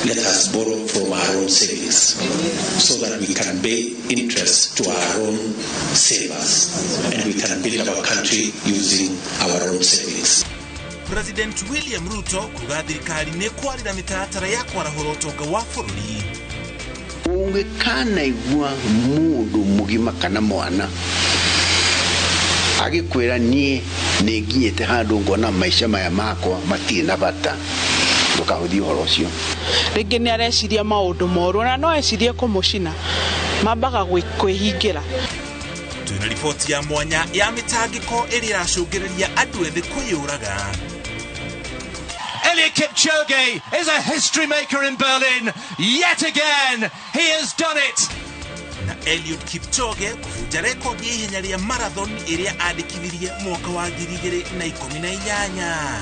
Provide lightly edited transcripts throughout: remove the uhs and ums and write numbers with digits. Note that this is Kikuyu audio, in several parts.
Let us borrow from our own savings so that we can pay interest to our own savers and we can build our country using our own savings. President William Ruto kuga thirikari nĩ kwarĩra mĩtaratara ya kwarahũra ũtonga wa bũrũri. Ũngĩkanaigua mũndũ mũgima kana mwana agĩkwĩra niĩ nĩ nginyĩte handũ ngona maica maya makwa matirĩ na bata, ndũkahũthie ũhoro ũcio. Rĩngĩ nĩ areciria maũndũ moru, ona no ecirie kũmũcina, mambaga kwĩhingĩra. Twĩna riboti ya mwanya ya mĩtangĩko ĩrĩa ĩracũngĩrĩria andũ ethĩ kwĩyũraga. Eliud Kipchoge is a history maker in Berlin. Yet again, he has done it. Na Eliud Kipchoge kũbunja rekondi ya ihenya rĩa marathon ĩrĩa andĩkithirie mwaka wa 2018.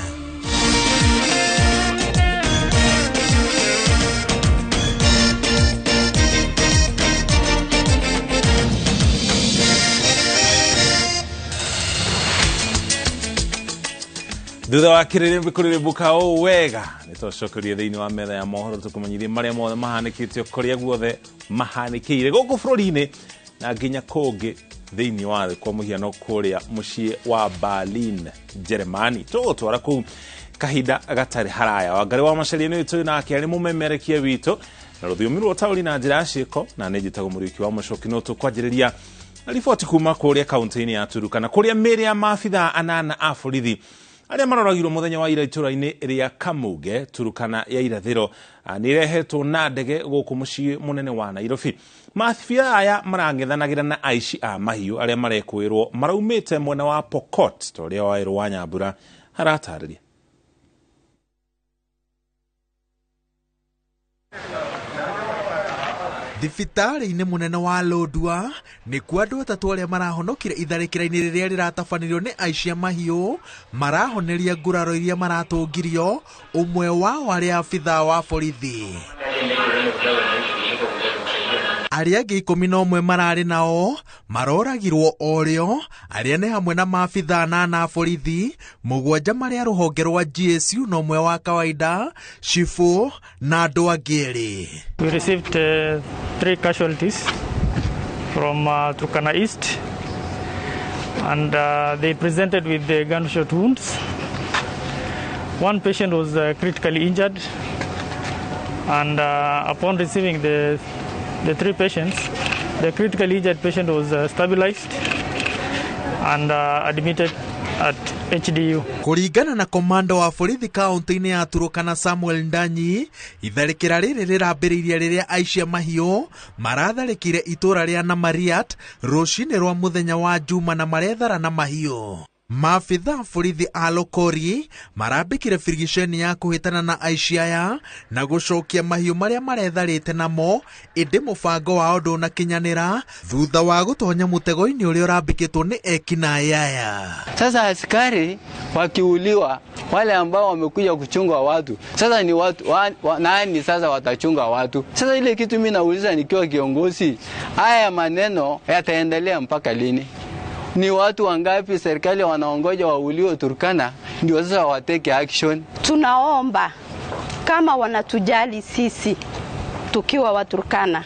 Thutha wa kĩrĩrĩmbĩ kũrĩrĩmbũka ũũ wega, nĩ twacokeria thĩinĩ wa metha ya mohoro tũkũmenyithie marĩa mothe mahanĩkĩte kũrĩa guothe mahanĩkĩire gũkũ bũrũri-inĩ na nginya kũngĩ thĩinĩ wa thĩ, kwa mũhiano kũrĩa mũciĩ wa Berlin, Jeremani. Tũgũtwara kũu kahinda gatarĩ haraya. Wangarĩ wa Macharia nĩ witũ nake arĩ mũmemerekia witũ na rũthiomi rwa ũtaũri na njĩra ya ciĩko, na nĩ njĩtagwo Mũriũki wa Mũcoki. No tũkwanjĩrĩria na riboti kuma kũrĩa kaunti-inĩ ya Turukana, kũrĩa mĩĩrĩ ya maabithaa anana a borithi arĩa maroragirwo mũthenya wa ira itũra-inĩ rĩa Kamuge, Turukana ya irathĩro, nĩ irehetwo na ndege gũkũ mũciĩ mũnene wa Nairobi. Maabithaa aya marang'ethanagĩra na aici a mahiũ arĩa marekwĩrwo maraumĩte mwena wa Pokot, ta ũrĩa Waĩrũ wa Nyambura haratarĩria. Thibitarĩ-inĩ mũnene wa Lodwar nĩkuo andũ atatũ arĩa marahonokire itharĩkĩra-inĩ rĩrĩa rĩratabanĩrio nĩ aici a mahiũ marahoneria nguraro iria maratũngirio, ũmwe wao arĩ abithaa wa borithi. Arĩa angĩ 11 mararĩ nao maroragirwo o rĩo, arĩa nĩ hamwe na maabithaa anana a borithi, 7 marĩ a rũhonge rwa GSU na ũmwe wa kawaida, cibũ na andũ angĩ erĩ. We received 3 casualties from Turkana East, and they presented with the gunshot wounds. One patient was critically injured, and upon receiving the 3 patients, the critically injured patient was stabilized and admitted at HDU. Kũringana na komanda wa borithi kaunti-inĩ ya Turukana Samuel Ndanyi, itharĩkĩra rĩrĩ rĩrambĩrĩirie rĩrĩa aici a mahiũ maratharĩkĩire itũra rĩa Namariat rũcinĩ rwa mũthenya wa Juma na marethara na mahiũ. Maabithaa borithi a Lokori marambĩkire birigiceni ya kũhĩtana na aici aya na gũcokia mahiũ marĩa maretharĩte namo, ĩndĩ mũbango wao ndũnakinyanĩra thutha wa gũtonya mũtego-inĩ ũrĩa ũrambĩkĩtwo nĩ ekinaĩ aya. Sasa askari wakiuliwa, wale ambao wamekuja kuchunga watu, sasa ni watu nani sasa watachunga watu? Sasa ile kitu mimi nauliza nikiwa kiongozi, haya maneno yataendelea mpaka lini? Ni watu wangapi serikali wanaongoja wauliwe Turkana ndio sasa wateke action? Tunaomba kama wanatujali sisi tukiwa Waturkana,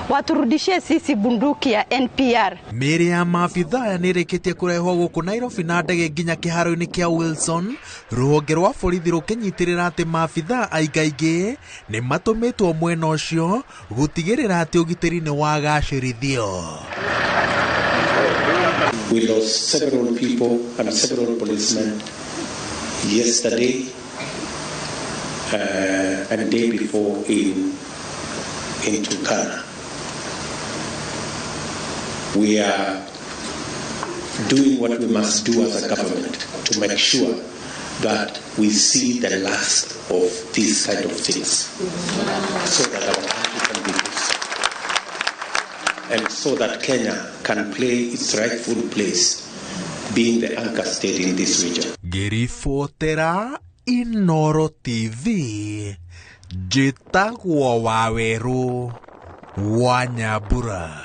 waturudishie sisi bunduki ya NPR. Mĩĩrĩ ya maabithaa nĩrĩkĩtie kũrehwo gũkũ Nairobi na ndege nginya kĩharo-inĩ kĩa Wilson, rũhonge rwa borithi rũkĩnyitĩrĩra atĩ maabithaa aingaingĩ nĩ matũmĩtwo mwena ũcio gũtigĩrĩra atĩ ũgitĩri nĩ wagacĩrithio. We lost several people and several policemen yesterday and day before in Turkana. We are doing what we must do as a government to make sure that we see the last of these kind of things, so that our country can be peaceful and so that Kenya can play its rightful place being the anchor state in this region. Ngĩribotera Inoro TV, njĩtagwo Wawerũ wa Nyambura.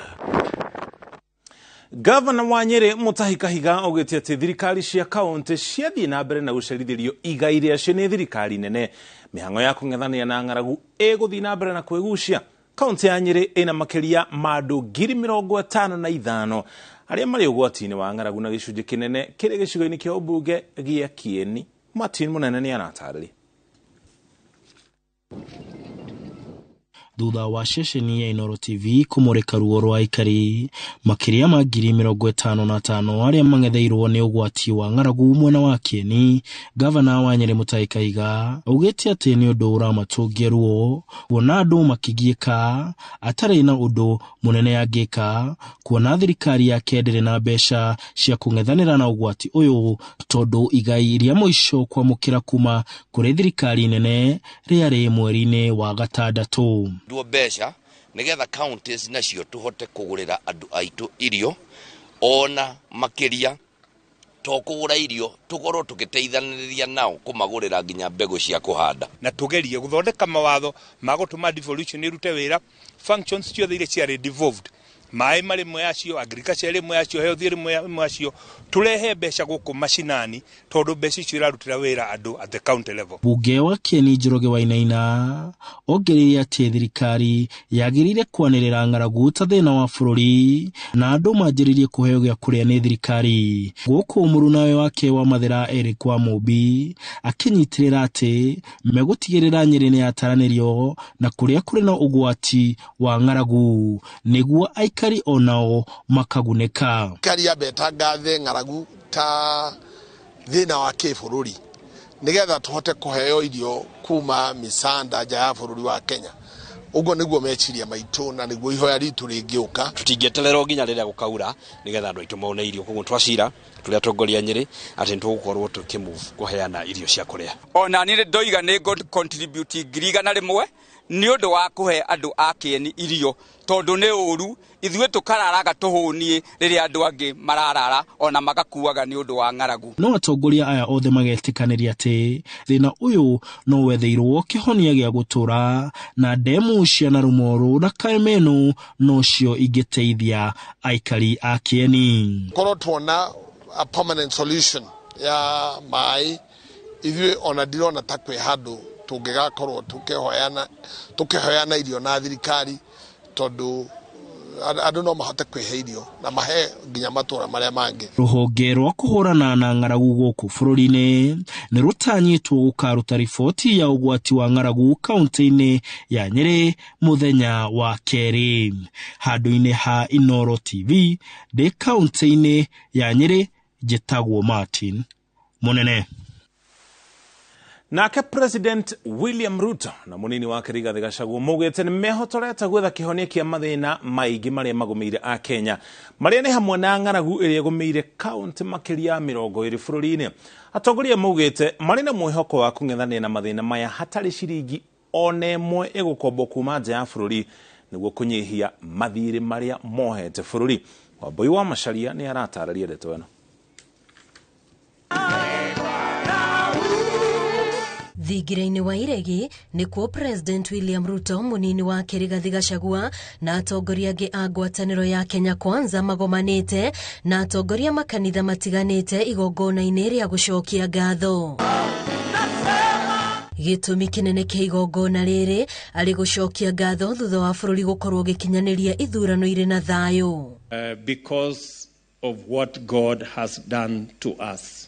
Gavana wa Nyeri Mutahi Kahiga augĩte atĩ thirikari cia kaunti ciathiĩ na mbere na gũcerithĩrio igai rĩacio nĩ thirikari nene. Mĩhang'o ya kũng'ethanĩra na ng'aragu ĩgũthiĩ na mbere na kwĩgucia. Kaunti ya Nyeri ĩna makĩria ma andũ 55,000 arĩa marĩ ũgwati-inĩ wa ng'aragu na gĩcunjĩ kĩnene kĩrĩ gĩcigo-inĩ kĩa ũmbunge gĩa Kieni. Martin Munene nĩ aratarĩria. Thutha wa ceceni ya Inooro TV kũmũrĩka ruo rwa aikari makĩria ma 55,000 arĩa mang'etheirwo nĩ ũgwati wa ng'aragu mwena wa Kieni, gavana wa Nyeri Mutahi Kahiga augĩte atĩ nĩ ũndũ ũramatũngia ruo kuona andũ makĩgiĩka atarĩ na ũndũ mũnene angĩka, kuona thirikari yake ndĩrĩ na mbeca cia kũng'ethanĩra na ũgwati ũyũ tondũ igai rĩa mũico kwamũkĩra kuma kũrĩ thirikari nene rĩarĩ mweri-inĩ wa gatandatũ. Mbeca nigetha counties nacio tuhote kugurira andu aitu irio ona makiria to kugura irio tukorwo tugiteithaniria nao kumagurira nginya mbegu cia kuhanda na tugerie guthondeka mawatho ma gutuma devolution irute wira functions ciothe iria ciarĩ devolved maĩ marĩ mwe yacio, agriculture ĩrĩ mwe yacio, health ĩrĩ mwe yacio, turehe mbeca gũkũ macinani tondũ mbeca icio irarutĩra wĩra andũ at the county level. Bunge wa Kieni Njoroge Wainaina ongereire atĩ thirikari yagĩrĩire kwanĩrĩra ng'aragu ta thĩna wa bũrũri na andũ manjĩrĩrie kũheo gĩa kũrĩa nĩ thirikari. Gũkũ mũrunawe wake wa Mathĩra Eric wa Mũmbi akĩnyitĩrĩra atĩ megũtigĩrĩra Nyeri nĩ yataranĩrio na kũrĩa kũrĩ na ũgwati wa ng'aragu nĩguo aikari onao makagunĩka. Thirikari yambe ĩtangathe ng'aragu ta thĩna wa kĩbũrũri nĩgetha tũhote kũheo irio kuma mĩcanda nja ya bũrũri wa Kenya. Ũguo nĩguo meciria maitũ na nĩguo ihoya ritũ rĩngĩũka. Tũtingĩeterera nginya rĩrĩa gũkaura nĩgetha andũ aitũ mone irio, koguo twacira tũrĩ atongoria Nyeri atĩ nĩtũgũkorwo tũkĩmove kũheana irio cia kũrĩa. Ona niĩ ndoiga nĩ ngũ contribute 100,000 nĩ ũndũ wa kũhe andũ a Kieni irio tondũ nĩ ũru ithuĩ tũkararaga tũhũniĩ rĩrĩa andũ angĩ mararara ona magakuaga nĩ ũndũ wa ng'aragu. No atongoria aya othe magetĩkanĩria atĩ thĩna ũyũ no wetheirwo kĩhonia gĩa gũtũra na ndemu cia Narumoru na Karemeno nocio ingĩteithia aikari a Kieni. Korwo tuona a permanent solution ya maĩ ithuĩ ona ndirona ta kwĩ handũ tũngĩgakorwo tũkĩhoyana irio na thirikari tondũ andũ no mahote kwĩhe irio na mahe nginya matũra marĩa mangĩ. Rũhonge rwa kũhũrana na ng'aragu gũkũ bũrũri-inĩ nĩ rũtanyĩtwo gũkaruta riboti ya ũgwati wa ng'aragu kaunti-inĩ ya Nyeri mũthenya wa kerĩ. Handũ-inĩ ha Inooro TV ndĩ kaunti-inĩ ya Nyeri, njĩtagwo Martin Munene. Nake President William Ruto na munini wake Rigathi Gachagua maugĩte nĩ mehotorete gwetha kĩhonia kĩa mathĩna maingĩ marĩa magũmĩire a Kenya marĩa nĩ hamwe na ng'aragu ĩrĩa ĩgũmĩire kaunti makĩria 20 bũrũri-inĩ. Atongoria maugĩte marĩ na mwĩhoko wa kũng'ethanĩra na mathĩna maya hatarĩ ciringi ona ĩmwe ĩgũkombwo kuma nja ya bũrũri nĩguo kũnyihia mathirĩ marĩa mohete bũrũri. Wambui wa Macharia nĩ aratarĩria ndeto ĩno. Thingira-inĩ wa Iregi nĩkuo President William Ruto, munini wake Rigathi Gachagua na atongoria angĩ a ngwatanĩro ya Kenya Kwanza magomanĩte na atongoria makanitha matiganĩte igongona-inĩ rĩa gũcokia ngatho. Gĩtũmi kĩnene kĩa igongona rĩrĩ arĩ gũcokia ngatho thutha wa bũrũri gũkorwo gĩkinyanĩria ithurano irĩ na thayũ. Because of what God has done to us.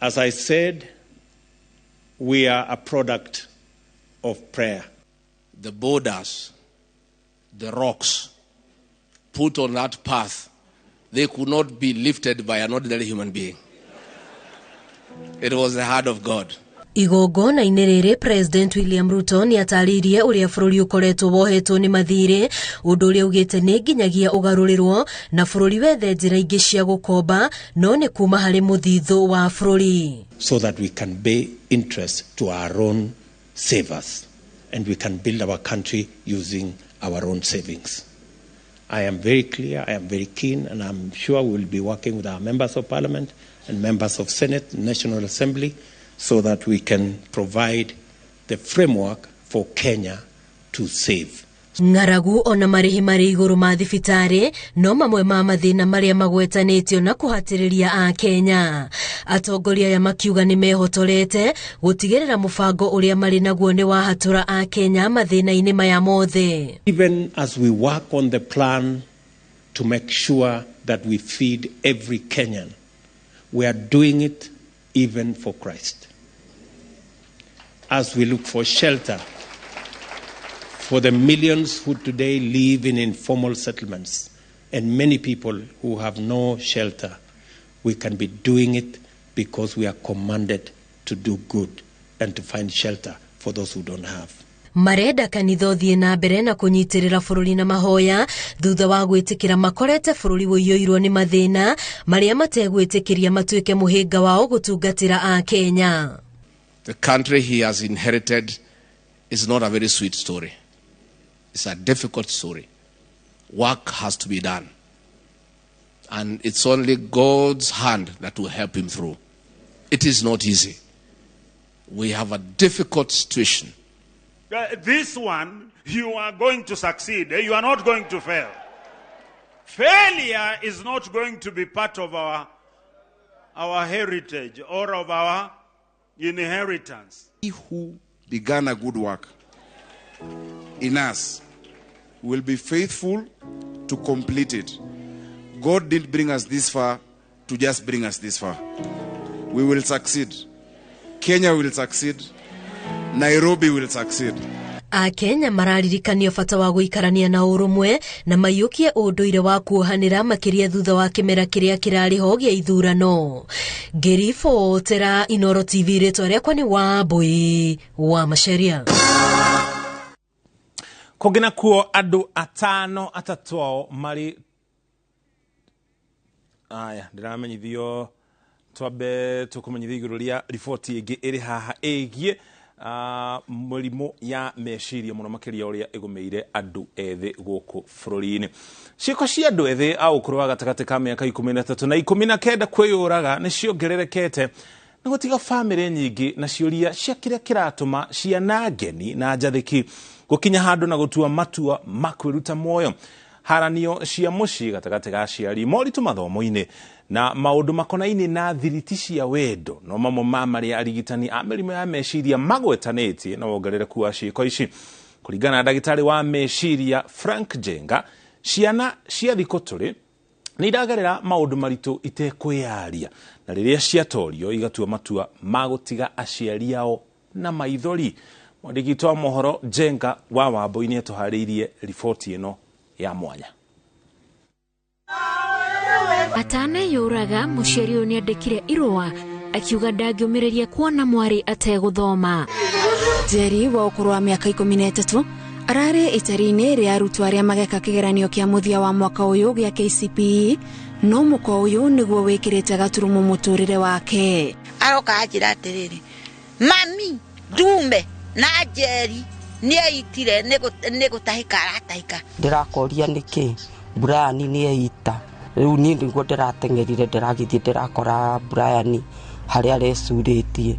As I said, we are a product of prayer. The borders, the rocks put on that path, they could not be lifted by an ordinary human being. It was the hand of God. Igongona-inĩ rĩrĩ President William Ruto nĩ atarĩirie ũrĩa bũrũri ũkoretwo wohetwo nĩ mathirĩ, ũndũ ũrĩa augĩte nĩ nginyagia ũgarũrĩrwo na bũrũri wethe njĩra ingĩ cia gũkomba no nĩ kuma harĩ mũthithũ wa bũrũri. So that we can pay interest to our own savers and we can build our country using our own savings. I am very clear, I am very keen, and I'm sure we will be working with our members of parliament and members of Senate, National Assembly, so that we can provide the framework for Kenya to save. Ng'aragu ona marĩhi marĩ igũrũ ma thibitarĩ no mamwe ma mathĩna marĩa magwetanĩtio na kũhatĩrĩria Akenya. Atongoria aya makiuga nĩ mehotorete gũtigĩrĩra mũbango ũrĩa marĩ naguo nĩ wahatũra Akenya mathĩna-inĩ maya mothe. Even as we work on the plan to make sure that we feed every Kenyan, we are doing it even for Christ. As we look for shelter for the millions who today live in informal settlements and many people who have no shelter, we can be doing it because we are commanded to do good and to find shelter for those who don't have. Marenda kanitha ũthiĩ na mbere na kũnyitĩrĩra bũrũri na mahoya thutha wa gwĩtĩkĩra makorete bũrũri ũiyũirwo nĩ mathĩna marĩa mategwĩtĩkĩria matuĩke mũhĩnga wao gũtungatĩra Akenya. The country he has inherited is not a very sweet story. It's a difficult story. Work has to be done. And it's only God's hand that will help him through. It is not easy. We have a difficult situation. This one, you are going to succeed. You are not going to fail. Failure is not going to be part of our heritage or of our inheritance. He who began a good work in us will be faithful to complete it. God didn't bring us this far to just bring us this far. We will succeed. Kenya will succeed. Nairobi will succeed. Akenya mararirikanio bata wa gũikarania na ũrũmwe na maiyũkie ũndũire wa kuohanĩra makĩria thutha wa kĩmera kĩrĩa kĩrarĩ ho gĩa ithurano. Ngĩribotera Inoro TV, rĩtwa rĩakwa nĩ Wambui wa Macharia. Kũngĩ nakuo andũ atano atatũ ao marĩ aya ndĩramenyithio twambe tũkũmenyithio igũrũ rĩa riboti ĩngĩ ĩrĩ haha ĩgiĩ mũrimũ ya meciria mũno makĩria ũrĩa ĩgũmĩire andũ ethĩ gũkũ bũrũri-inĩ. Ciĩko cia andũ ethĩ a ũkũrũ wa gatagatĩ ka mĩaka 13 na 19 kwĩyũraga nĩ ciongererekete na gũtiga bamĩrĩ nyingĩ na ciũria cia kĩrĩa kĩratũma ciana ngeni na njathĩki gũkinya handũ na gũtua matua ma kwĩruta muoyo. Haranio cia mũciĩ gatagatĩ ga aciari, moritũ mathomo-inĩ na maũndũ makonainie na thiriti cia wendo no mamwe ma marĩa arigitani a mĩrimũ ya meciria magwetanĩtie na wongerereku wa ciĩko ici. Kũringana na ndagĩtarĩ wa meciria Frank Jenga, ciana cia thikũ tũrĩ nĩ iragerera maũndũ maritũ itekwĩyaria na rĩrĩa ciatorio igatua matua ma gũtiga aciari ao na maithori. Mwandĩki witũ wa mohoro Jenga wa Wambui nĩ atũharĩirie riboti ĩno ya mwanya. Ataneyũraga mũciari ũyũ nĩandĩkire irũa akiuga ndangĩũmĩrĩria kuona mwarĩ ategũthoma. Njeri wa ũkũrũ wa mĩaka 13 ararĩ itari-inĩ rĩa arutwo arĩa mageka kĩgeranio kĩa mũthia wa mwaka ũyũ gĩa KCPE, no mũkwa ũyũ nĩguo wĩkĩrĩte gaturumo mũtũrĩre wake. Aroka anjĩra atĩrĩrĩ, mami ndume na Njeri nĩeitire nĩ gũtahĩka aratahĩka. Ndĩrakoria nĩkĩ Brian nĩeita. Rĩu niĩ nĩguo ndĩrateng'erire ndĩragĩthiĩ ndĩrakora Brian harĩa arecurĩtie.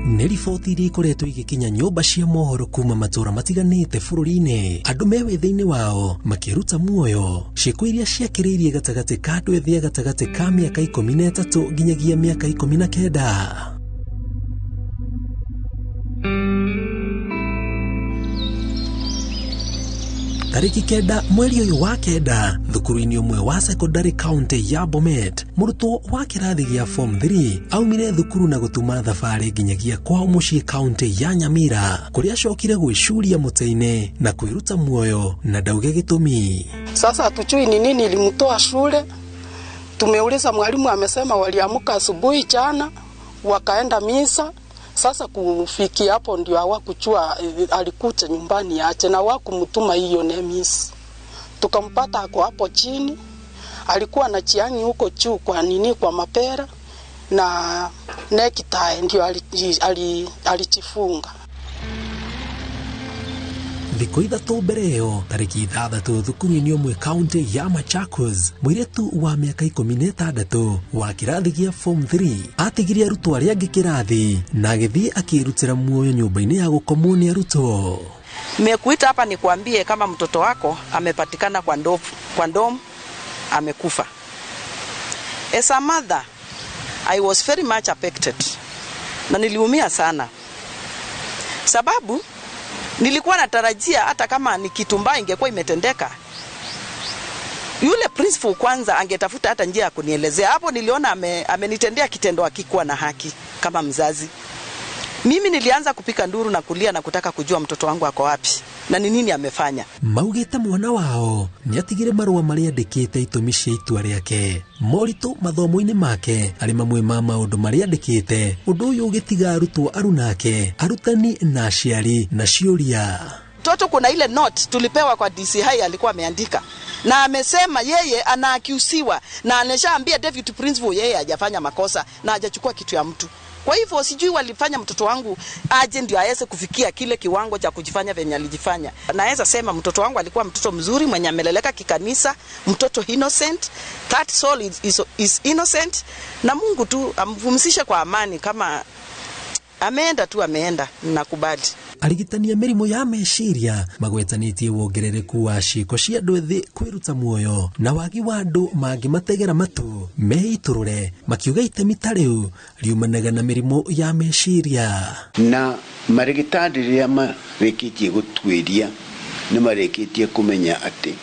Nĩ riboti iria ikoretwo igĩkinya nyũmba cia mohoro kuma matũra matiganĩte bũrũri-inĩ, andũ me wĩthĩ-inĩ wao makĩruta muoyo. Ciĩko iria ciakĩrĩirie gatagatĩ ka andũ ethĩ a gatagatĩ ka mĩaka 13 nginyagia mĩaka 19. Tarĩki 9 mweri ũyũ wa 9 thukuru-inĩ ũmwe wa secondary county ya Bomet, mũrutwo wa kĩrathi gĩa form 3 aumire thukuru na gũtuma thabarĩ nginyagia kwao mũciĩ county ya Nyamira kũrĩa acokire gwĩcuria mũtĩ-inĩ na kwĩruta muoyo na ndauge gĩtũmi. Sasa hatujui ni nini ilimtoa shule. Tumeuliza mwalimu, amesema waliamka asubuhi jana wakaenda misa. Sasa kufikia hapo ndio hawakujua alikuja nyumbani ache na hawakumtuma hiyo nemisi. Tukampata ako hapo chini, alikuwa na chiangi huko juu kwa nini kwa mapera na necktie ndio alichifunga. Thikũ 3 mbere ĩyo tarĩki 6 thukuru-inĩ ũmwe kaunti ya Machakos, mũirĩtu wa mĩaka 16 wa kĩrathi gĩa form 3 atigire arutwo arĩa angĩ kĩrathi na agĩthiĩ akĩrutĩra muoyo nyũmba-inĩ ya gũkomwo nĩ arutwo. Nimekuita hapa nikuambie kama mtoto wako amepatikana kwa ndom amekufa. As a mother, I was very much affected. Na niliumia sana. Sababu nilikuwa natarajia hata kama ni kitu mbaya ingekuwa imetendeka, yule principal kwanza angetafuta hata njia ya kunielezea. Hapo niliona amenitendea kitendo hakikuwa na haki kama mzazi. Mimi nilianza kupika nduru na kulia na kutaka kujua mtoto wangu ako wapi na ni nini amefanya. Maugĩte mwana wao nĩatigire marũa marĩa andĩkĩte itũmi cia itua rĩake, moritũ mathomo-inĩ make arĩ mamwe ma maũndũ marĩa andĩkĩte, ũndũ ũyũ ũgĩtiga arutwo arunake, arutani na aciari na ciũria. Mtoto kuna ile note tulipewa kwa DCI alikuwa ameandika na amesema yeye anaakiusiwa na ameshaambia deputy principal yeye hajafanya makosa na hajachukua kitu ya mtu. Kwa hivyo sijui walifanya mtoto wangu aje ndio aweze kufikia kile kiwango cha kujifanya venye alijifanya. Naweza sema mtoto wangu alikuwa mtoto mzuri mwenye ameleleka kikanisa, mtoto innocent, that soul is innocent, na Mungu tu ampumzishe kwa amani. Kama ameenda tu ameenda, nakubali. Arigitani a mĩrimũ ya meciria magwetanĩtie wongerereku wa ciĩko cia andũ ethĩ kwĩruta muoyo na wagi wa andũ mangĩmategera matũ meitũrũre, makiuga itemi ta rĩu riumanaga na mĩrimũ ya meciria. Na marĩgĩtarĩ rĩrĩa marĩkĩtie gũtuĩria nĩ marĩkĩtie kũmenya atĩ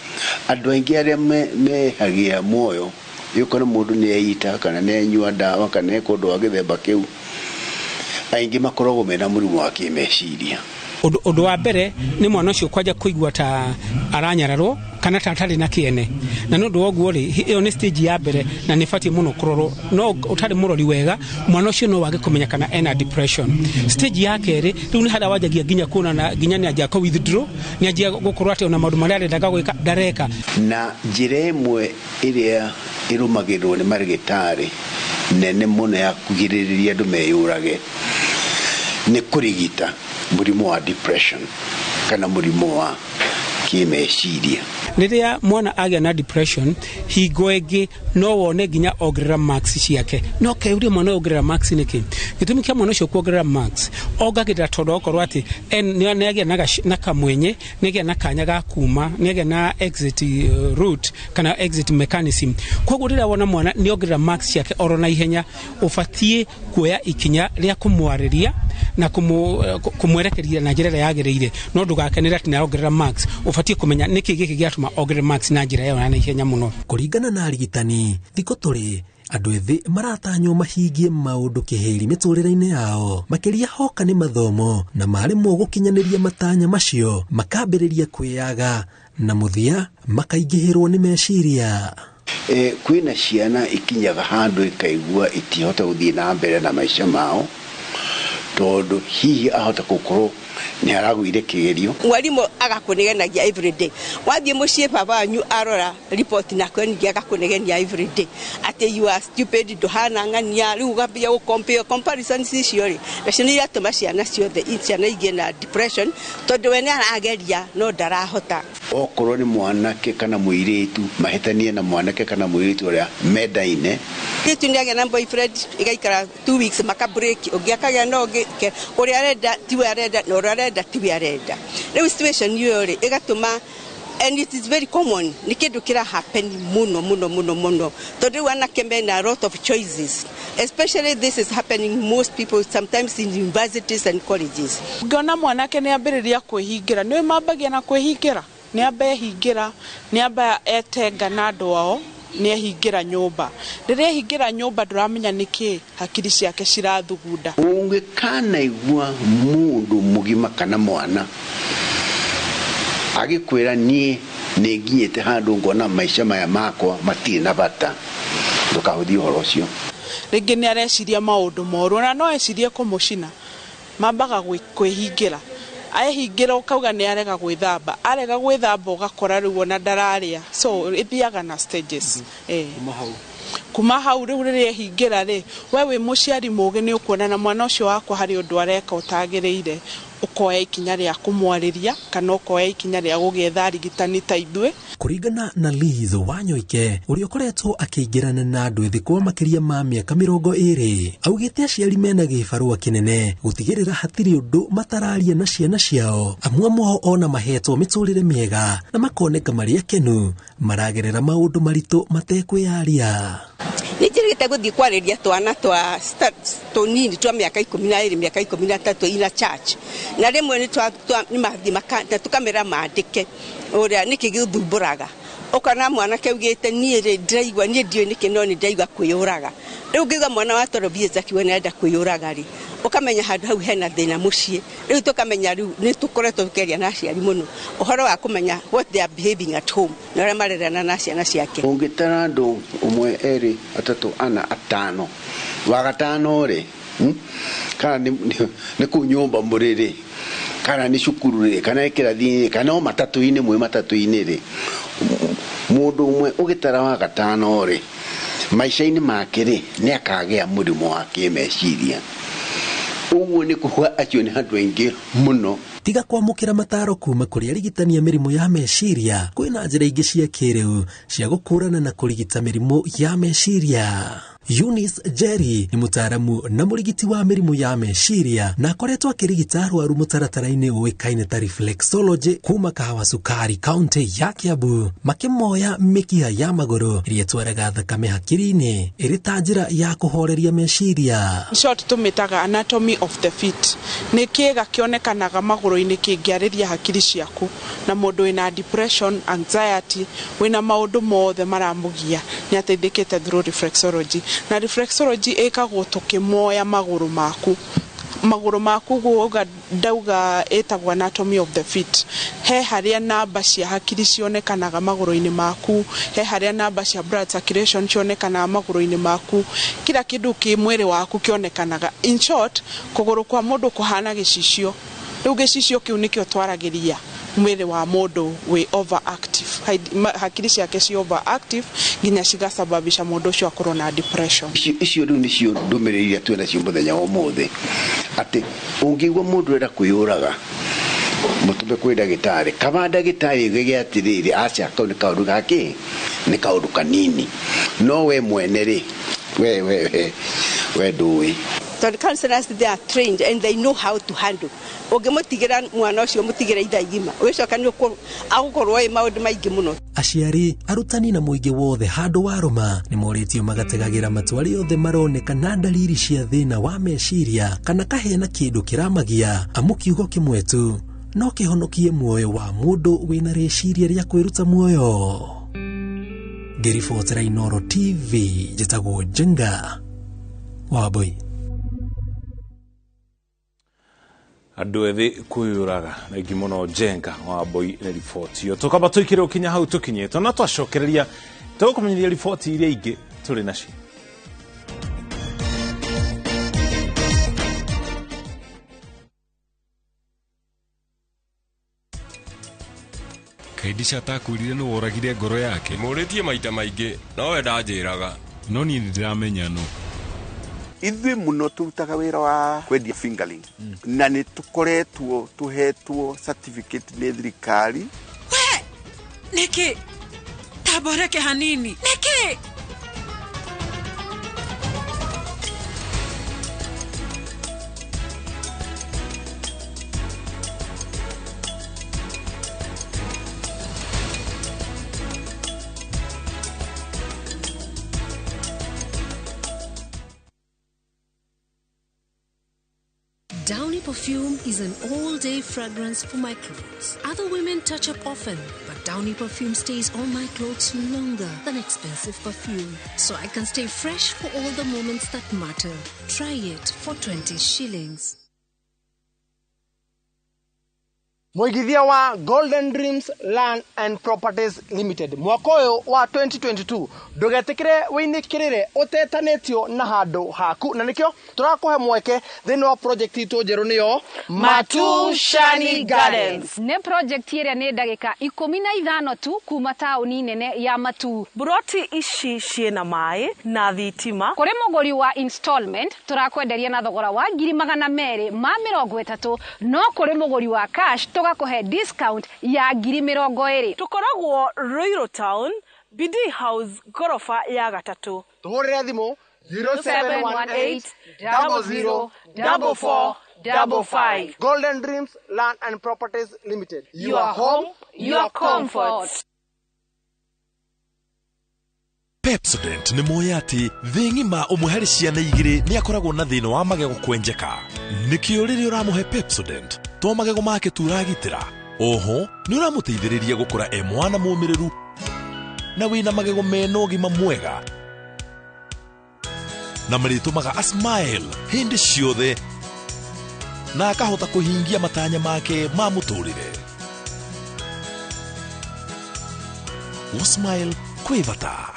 andũ aingĩ arĩa mehagia muoyo, yũkora mũndũ nĩ eita kana nĩ enyua ndawa kana eka ũndũ wa gĩthemba kĩu, aingĩ makoragwo mena mũrimũ wa kĩmeciria. Ũndũ wa mbere nĩ mwana ũcio kwanja kũigua ta aranyararwo kana ta atarĩ na kĩene, na nĩ ũndũ wa ũguo rĩ, ĩyo nĩ stage ya mbere na nĩ ĩbatiĩ mũno kũrorwo. No ũtarĩ mũrori wega mwana ũcio no wage kũmenya kana ena depression. Stage ya kerĩ rĩu nĩ harĩa wanjagia nginya kuona nginya nĩ anjia kũ withdraw, nĩ anjia gũkorwo atĩ ona maũndũ marĩa arendaga gwĩka ndareka. Na njĩra ĩmwe ĩrĩa ĩrũmagĩrĩrwo nĩ marĩgĩtarĩ nene mũno ya kũgirĩrĩria andũ meyũrage nĩ kũrigita mũrimũ wa depression kana mũrimũ wa kĩmeciria. Rĩrĩa mwana agĩa na depression, hingo ĩngĩ no wone nginya ongerera marks ciake. No keurie mwana ongerera marks nĩkĩ? Gĩtũmi kĩa mwana ũcio kuongerera marks ongagĩrĩra tondũ okorwo atĩ nĩ agĩa na kamwenye, nĩ agĩa na kanya ga kuma, nĩ agĩa na exit route kana exit mechanism. Koguo rĩrĩa wona mwana nĩ ongerera marks ciake oro na ihenya, ũbatiĩ kuoya ikinya rĩa kũmwarĩria na kũmwerekeria na njĩra ĩrĩa yagĩrĩire. No ndũgakenere atĩ nĩ arongerera marks, ũbatiĩ kũmenya nĩkĩ gĩkĩ gĩatũma ongerere marks na njĩra ĩyo ya naihenya mũno. Kũringana na arigitani, thikũ tũrĩ andũ ethĩ maratanywo mahingie maũndũ kĩhĩri mĩtũrĩre-inĩ yao, makĩria hoka nĩ mathomo, na maremwo gũkinyanĩria matanya macio makambĩrĩria kwĩyaga na mũthia makaingĩhĩrwo nĩ meciria. Kwĩna ciana ikinyaga handũ ikaigua itihota gũthiĩ na mbere na maica mao tondũ hihi ahota gũkorwo nĩ aragũire kĩgerio. Mwarimu agakũnegenagia everyday. Wathiĩ mũciĩ baba wanyu arora report nako ningĩ agakũnegenia everyday atĩ you are stupid, ndũhana ng'ania. Rĩu ũgambia gũ compare comparisons icio rĩ, nacio nĩ iratũma ciana ciothe ciana igĩe na depression tondũ we nĩ arageria no ndarahota. Okorwo nĩ mwanake kana mũirĩtu mahĩtanie na mwanake kana mũirĩtu ũrĩa mendaine, Mũirĩtu nĩ agĩa na boyfriend ĩgaikara 2 weeks maka break, ũngĩ akagĩa na ũngĩ, ũrĩa arenda tiwe arenda na ũrĩa arenda tiwe arenda. Rĩu situation ĩyo rĩ ĩgatũma, and it is very common, nĩ kĩndũ kĩra happen mũno mũno mũno mũno tondũ rĩu anake mena a lot of choices, especially this is happening most people sometimes in universities and colleges. Ũngĩona mwanake nĩ ambĩrĩria kwĩhingĩra, nĩ mambagia na kwĩhingĩra, nĩ amba ehingĩra, nĩ amba etenga na andũ ao, nĩ ehingĩra nyũmba. Rĩrĩa ehingĩra nyũmba ndũramenya nĩkĩ hakiri ciake cirathugunda. Ũngĩkanaigua mũndũ mũgima kana mwana agĩkwĩra niĩ nĩ nginyĩte handũ ngona maica maya makwa matirĩ na bata, ndũkahũthie ũhoro ũcio. Rĩngĩ nĩ areciria maũndũ moru, ona no ecirie kũmũcina, mambaga kwĩhingĩra. Ehingĩra ũkauga nĩ arega gwĩthamba, arega gwĩthamba ũgakora rĩu ona ndararĩa. So ĩthiaga na stages. Kuma hau rĩu rĩrĩa ehingĩra rĩ, we wĩ mũciari mũgĩ nĩ ũkuona na mwana ũcio wakwa harĩ ũndũ areka ũtagĩrĩire. Ũkoya ikinya rĩa kũmwarĩria kana ũkoya ikinya rĩa gũgĩetha arigitani ta ithuĩ. Kũringana na Liz Wanyoike ũrĩa ũkoretwo akĩingĩrana na andũ ethĩ kwa makĩria ma mĩaka 20, augĩte aciari mena gĩbarũa kĩnene gũtigĩrĩra hatirĩ ũndũ matararia na ciana ciao, amwe ao ona mahetwo mĩtũrĩre mĩega na makoneka marĩ akenu maragerera maũndũ maritũ matekwĩyaria. Nĩ njĩrĩgĩte gũthiĩ kwarĩria twana twa tũnini twa mĩaka 12 mĩaka 13 ina church, na rĩmwe nĩ mathiĩ na tũkamera mandĩke ũrĩa nĩkĩ gĩthumbũraga. Ũkona mwanake augĩte niĩ rĩ ndĩraigua niĩ ndiũĩ nĩkĩ no nĩ ndĩraigua kwĩyũraga. Rĩu ũngĩigua mwana wa 12 years akiuga nĩ arenda kwĩyũraga rĩ, ũkamenya handũ hau hena thĩna mũciĩ. Rĩu tũkamenya rĩu nĩ tũkoretwo tũkĩaria na aciari mũno ũhoro wa kũmenya what they are behaving at home na ũrĩa marerana na ciana ciake. Ũngĩtara andũ 1 2 3 4 5 wa gatano rĩ, kana nĩ kũu nyũmba mũrĩ rĩ, kana nĩ cukuru rĩ, kana nĩ kĩrathi-inĩ, kana o matatũ-inĩ mwĩ matatũ-inĩ rĩ, mũndũ ũmwe ũgĩtara wa gatano rĩ, maica-inĩ make rĩ, nĩ akagĩa mũrimũ wa kĩmeciria. Ũguo nĩ kuga acio nĩ andũ aingĩ mũno. Tiga kwamũkĩra mataro kuma kũrĩ arigitani a mĩrimũ ya meciria, kwĩna njĩra ingĩ cia kĩrĩu cia gũkũrana na kũrigita mĩrimũ ya meciria. Eunice Jerry nĩ mũtaaramu na mũrigiti wa mĩrimũ ya meciria na akoretwo akĩrigita arwaru mũtaratara-inĩ ũĩkaine ta reflexology kuma Kahawa Sukari kaunti ya Kiambu, makĩmoya mĩkiha ya magũrũ ĩrĩa ĩtwaraga thakame hakiri-inĩ ĩrĩ ta njĩra ya kũhoreria meciria. In short tũmĩtaga anatomy of the feet. Nĩ kĩĩga kĩonekanaga magũrũ-inĩ kĩngĩarĩria hakiri ciaku, na mũndũ wĩna depression, anxiety, wĩna maũndũ mothe maramũgia nĩ ateithĩkĩte through reflexology. Na reflexology ĩkagwo tũkĩmoya magũrũ maku. Magũrũ maku guoga ndauga ĩtagwo anatomy of the feet. He harĩa namba cia hakiri cionekanaga magũrũ-inĩ maku, he harĩa namba cia blood circulation cionekanaga magũrũ-inĩ maku, kila kĩndũ kĩ mwĩrĩ waku kĩonekanaga. In short, kũgũrũ kwa mũndũ kũhana gĩcicio. Rĩu gĩcicio kĩu nĩkĩo twaragĩria mwĩrĩ wa mũndũ wĩ overactive, hakiri ciake ci overactive nginya cigasababisha mũndũ ũcio akorwo na depression. Icio rĩu nĩcio ndũmĩrĩri iria twĩ nacio mũthenya wa ũmũthĩ, atĩ ũngĩigua mũndũ enda kwĩyũraga mũtũme kwĩ ndagĩtarĩ, kaba ndagĩtarĩ augage atĩrĩrĩ, aca kau nĩ kaũndũ gakĩ, nĩ kaũndũ kanini, no we mwene rĩ, we ndũĩ. Tondũ counselors, they are trained and they know how to handle. Ũngĩmũtigĩra mwana ũcio, mũtigĩre ithaa igima, ũgĩcoka nĩ agũkorwo ĩ maũndũ maingĩ mũno. Aciari, arutani na mũingĩ wothe handũ warũma nĩ morĩtio magategagĩra matũ arĩa othe maroneka na dalili cia thĩna wa meciria kana kahena kĩndũ kĩramagia, amu kiugo kĩmwe tu no kĩhonokie muoyo wa mũndũ wĩna rĩciria rĩa kwĩruta muoyo. Ngĩribotera Inooro TV, njĩtagwo Njenga Wambui. Andũ ethĩ kwĩyũraga thengi mũno Njenga Wambui nĩ riboti ĩyo. Tũkamba tũikĩre ũkinya hau tũkinyĩte na twacokereria tũgũkũmenyithia riboti iria ingĩ tũrĩ nacio. Kaindisha atakwĩrire nũ woragire ngoro yake. Mũrĩtie maita maingĩ nowe ndanjĩraga. No niĩ nĩndĩramenya nũ. Ithuĩ mũno tũrutaga wĩra wa kwendia fingerling na nĩ tũkoretwo tũhetwo certificate nĩ thirikari. We nĩkĩ tamboreke hanini nĩkĩ? Downy perfume is an all-day fragrance for my clothes. Other women touch up often, but Downy perfume stays on my clothes longer than expensive perfume, so I can stay fresh for all the moments that matter. Try it for 20 shillings. Mũigithia wa Golden Dreams Land and Properties Limited mwaka ũyũ wa 2022, ndũgetĩkĩre wĩinĩkĩrĩre ũtetanĩtio na handũ haku, na nĩkĩo tũrakũhe mweke thĩinĩ wa project itũ njerũ, nĩyo Matushani Gardens. Nĩ project ĩrĩa nĩ ndagĩka 15 tu kuma taũni nene ya Matu. Buroti ici ciĩna maĩ na thitima. Kũrĩ mũgũri wa installment tũrakwenderia na thogora wa 230,000, no kũrĩ mũgũri wa cash tũgakũhe discount ya 20,000. Tũkoragwo Ruiru Town, Bidii House, ngoroba ya gatatũ. Tũhũrĩre thimũ 0718 00 44 55. Golden Dreams Land and Properties Limited. Your home, your comfort. Pepsodent nĩ moĩ atĩ thĩ ng'ima ũmwe harĩ ciana igĩrĩ nĩ akoragwo na thĩna wa magego kwenjeka. Nĩkĩo rĩrĩa ũramũhe Pepsodent to magego make tu ũragitĩra, oho nĩ ũramũteithĩrĩria gũkũra e mwana mũmĩrĩru na wĩna magego mena ũgima mwega na marĩtũmaga a smile hĩndĩ ciothe na akahota kũhingia matanya make ma mũtũrĩre. Gũ-smile kwĩ bata.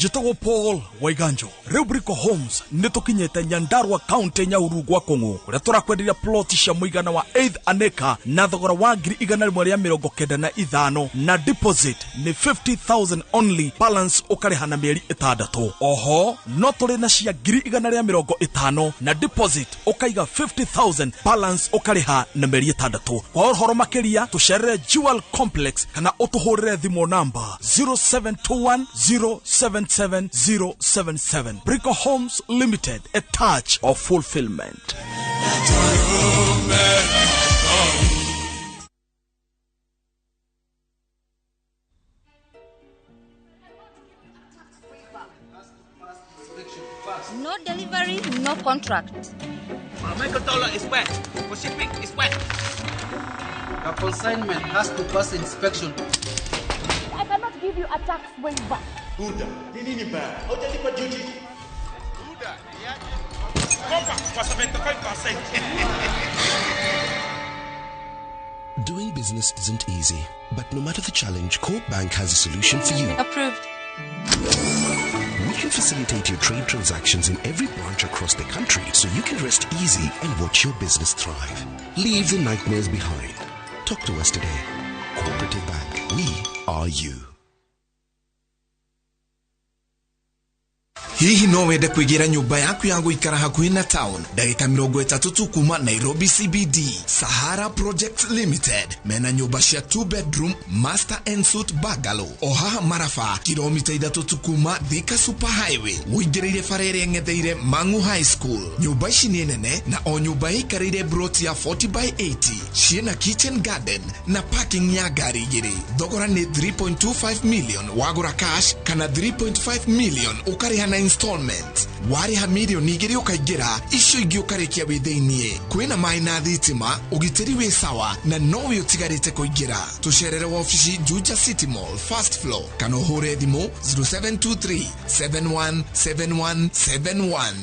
Njĩtagwo Paul Waiganjo. Rĩu Brico Homes nĩ tũkinyĩte Nyandarua, County Nyahururu, gwa Kũng'ũ, kũrĩa tũrakwenderia plot cia mũigana wa 8 an acre na thogora wa 195,000, na deposit nĩ 50,000 only, balance ũkarĩha na mĩeri 6. Oho no tũrĩ na cia 150,000, na deposit ũkaiga 50,000, balance ũkarĩha na mĩeri 6. Kwa ũhoro makĩria tũcerere Jewel Complex kana ũtũhũrĩre thimũ namba 0721 077 077. Brico Homes Limited, a touch of fulfillment. No delivery, no contract. Michael Dollar is wet. For shipping is wet. The consignment has to pass inspection. I cannot give you a tax waiver. Buda, ni nini baya? Haujalipa duty? Buda, kopa kwa 75%. Doing business isn't easy, but no matter the challenge, Corp Bank has a solution for you. Approved. We can facilitate your trade transactions in every branch across the country so you can rest easy and watch your business thrive. Leave the nightmares behind. Talk to us today. Cooperative Bank. We are you. Hihi no wende kwĩgĩra nyũmba yaku ya gũikara hakuhĩ na town, ndagĩka 30 tu kuma Nairobi CBD? Sahara Project Limited mena nyũmba cia 2 bedroom master and suite bungalow o haha Maraba, kilomita 3 tu kuma Thika Super Highway, ũingĩrĩire bara ĩrĩa ĩng'etheire Mangu High School. Nyũmba ici nĩ nene na o nyũmba ĩikarĩire broti ya 40 by 80, ciĩna kitchen garden na parking ya ngari igĩrĩ. Thogora nĩ 3.25 million wagũra cash kana 3.5 million ũkarĩha na installment. Warĩha 2 mirioni ũkaingĩra, icio ingĩ ũkarĩkia wĩ thĩiniĩ. Kwĩna maĩ na thitima, ũgitĩri wĩ sawa na nowe ũtigarĩte kũingĩra. Tũcerere wabici Juja City Mall, first floor, kana ũhũre thimũ 0723 717171.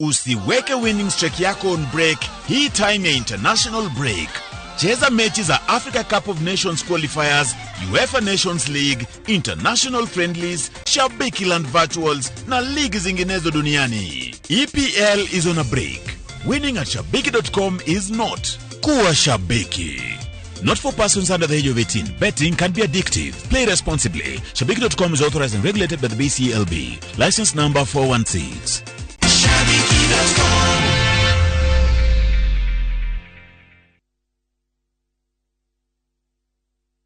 Usiweke winning streak yako on break hii time ya international break. Cheza mechi za Africa Cup of Nations qualifiers, UEFA Nations League, international friendlies, Shabiki Land virtuals na ligi zinginezo duniani. EPL is on a break. Winning at shabiki.com is not. Kuwa shabiki. Not for persons under the age of 18. Betting can be addictive. Play responsibly. Shabiki.com is authorized and regulated by the BCLB. License number 416. Shabiki.com.